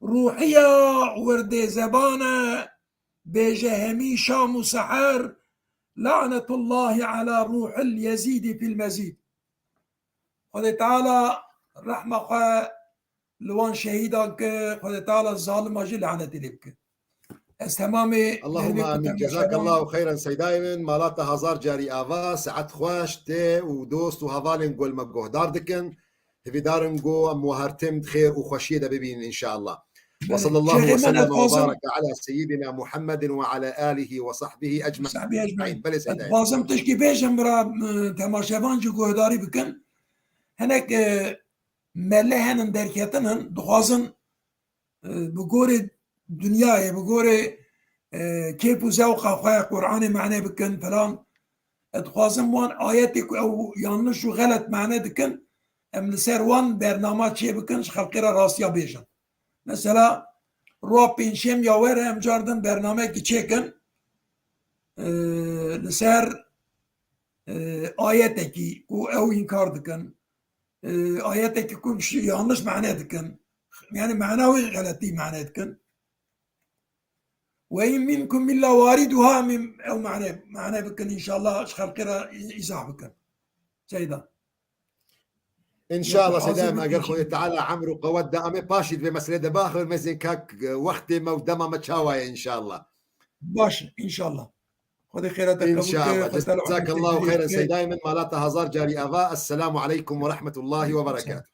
Ruhiya wirdê zebane, bêje hemî şam û seher, lanetullahî ala ruhil Yezîdî fil mezîd. Xwedê Teala rehma xwe li wan şehîdan ke, Xwedê Teala zalima jî lanetê lê bike. Ez temamê Allahumma dervê ku amin. Temaşevan. Cezakallahu xeyran Seydayê min. Mala te hazar carî ava, saet xweş, te û dost û hevalên gol me guhdar dikin. Hêvîdarim ku em we her tim di xêr û xweşiyê de bibînin înşallah. Ve sallallahu ve sellem ve bareke ala seyyidina Muhammedin ve ala alihi ve sahbihi ecmaîn. Sahbihi ecmaîn. Belê Seydayê. Dixwazim tişkî bêjim bira, e, temaşevan jî guhdarî bikin. Hinek, e, mele henin derketin hin, dixwazin, e, bi gorê dinyayê, bi gorê, e, kêf û zewqa xwe Qur'anê mane bikin falan. Ez dixwazim wan ayetê ku ew yanlış û xelet mane dikin, em li ser wan bernama çêbikin, ji xelkê re rastiya bêjin. Mesela, roja pêncşem ya were em cardin bernameyekî çêkin, e, li ser, e, ayetekî ku ew înkar dikin, e, ayetekî ku yanlış mane dikin, yani mana wê xeletî mane dikin. Ve in minkum illa wariduha, min ew mane, mane bikin înşallah, ji xelkê re î-, îzah bikin. Seyda. Înşallah Seydayê min, eger Xwedê Teala emr û qewet da, em ê paşî di vê meselê de biaxivin, mezên kak, e, wextê me û dema me çawa ye înşallah. Baş, înşallah. Xwedê xêra te qebûl ke. Înşallah. Xwedê te li Cezakallahu umrê xeyran te Seyda Emin, malata hazar carî ava. Esselamu aleykum ve rahmetullahi ve berekatuh.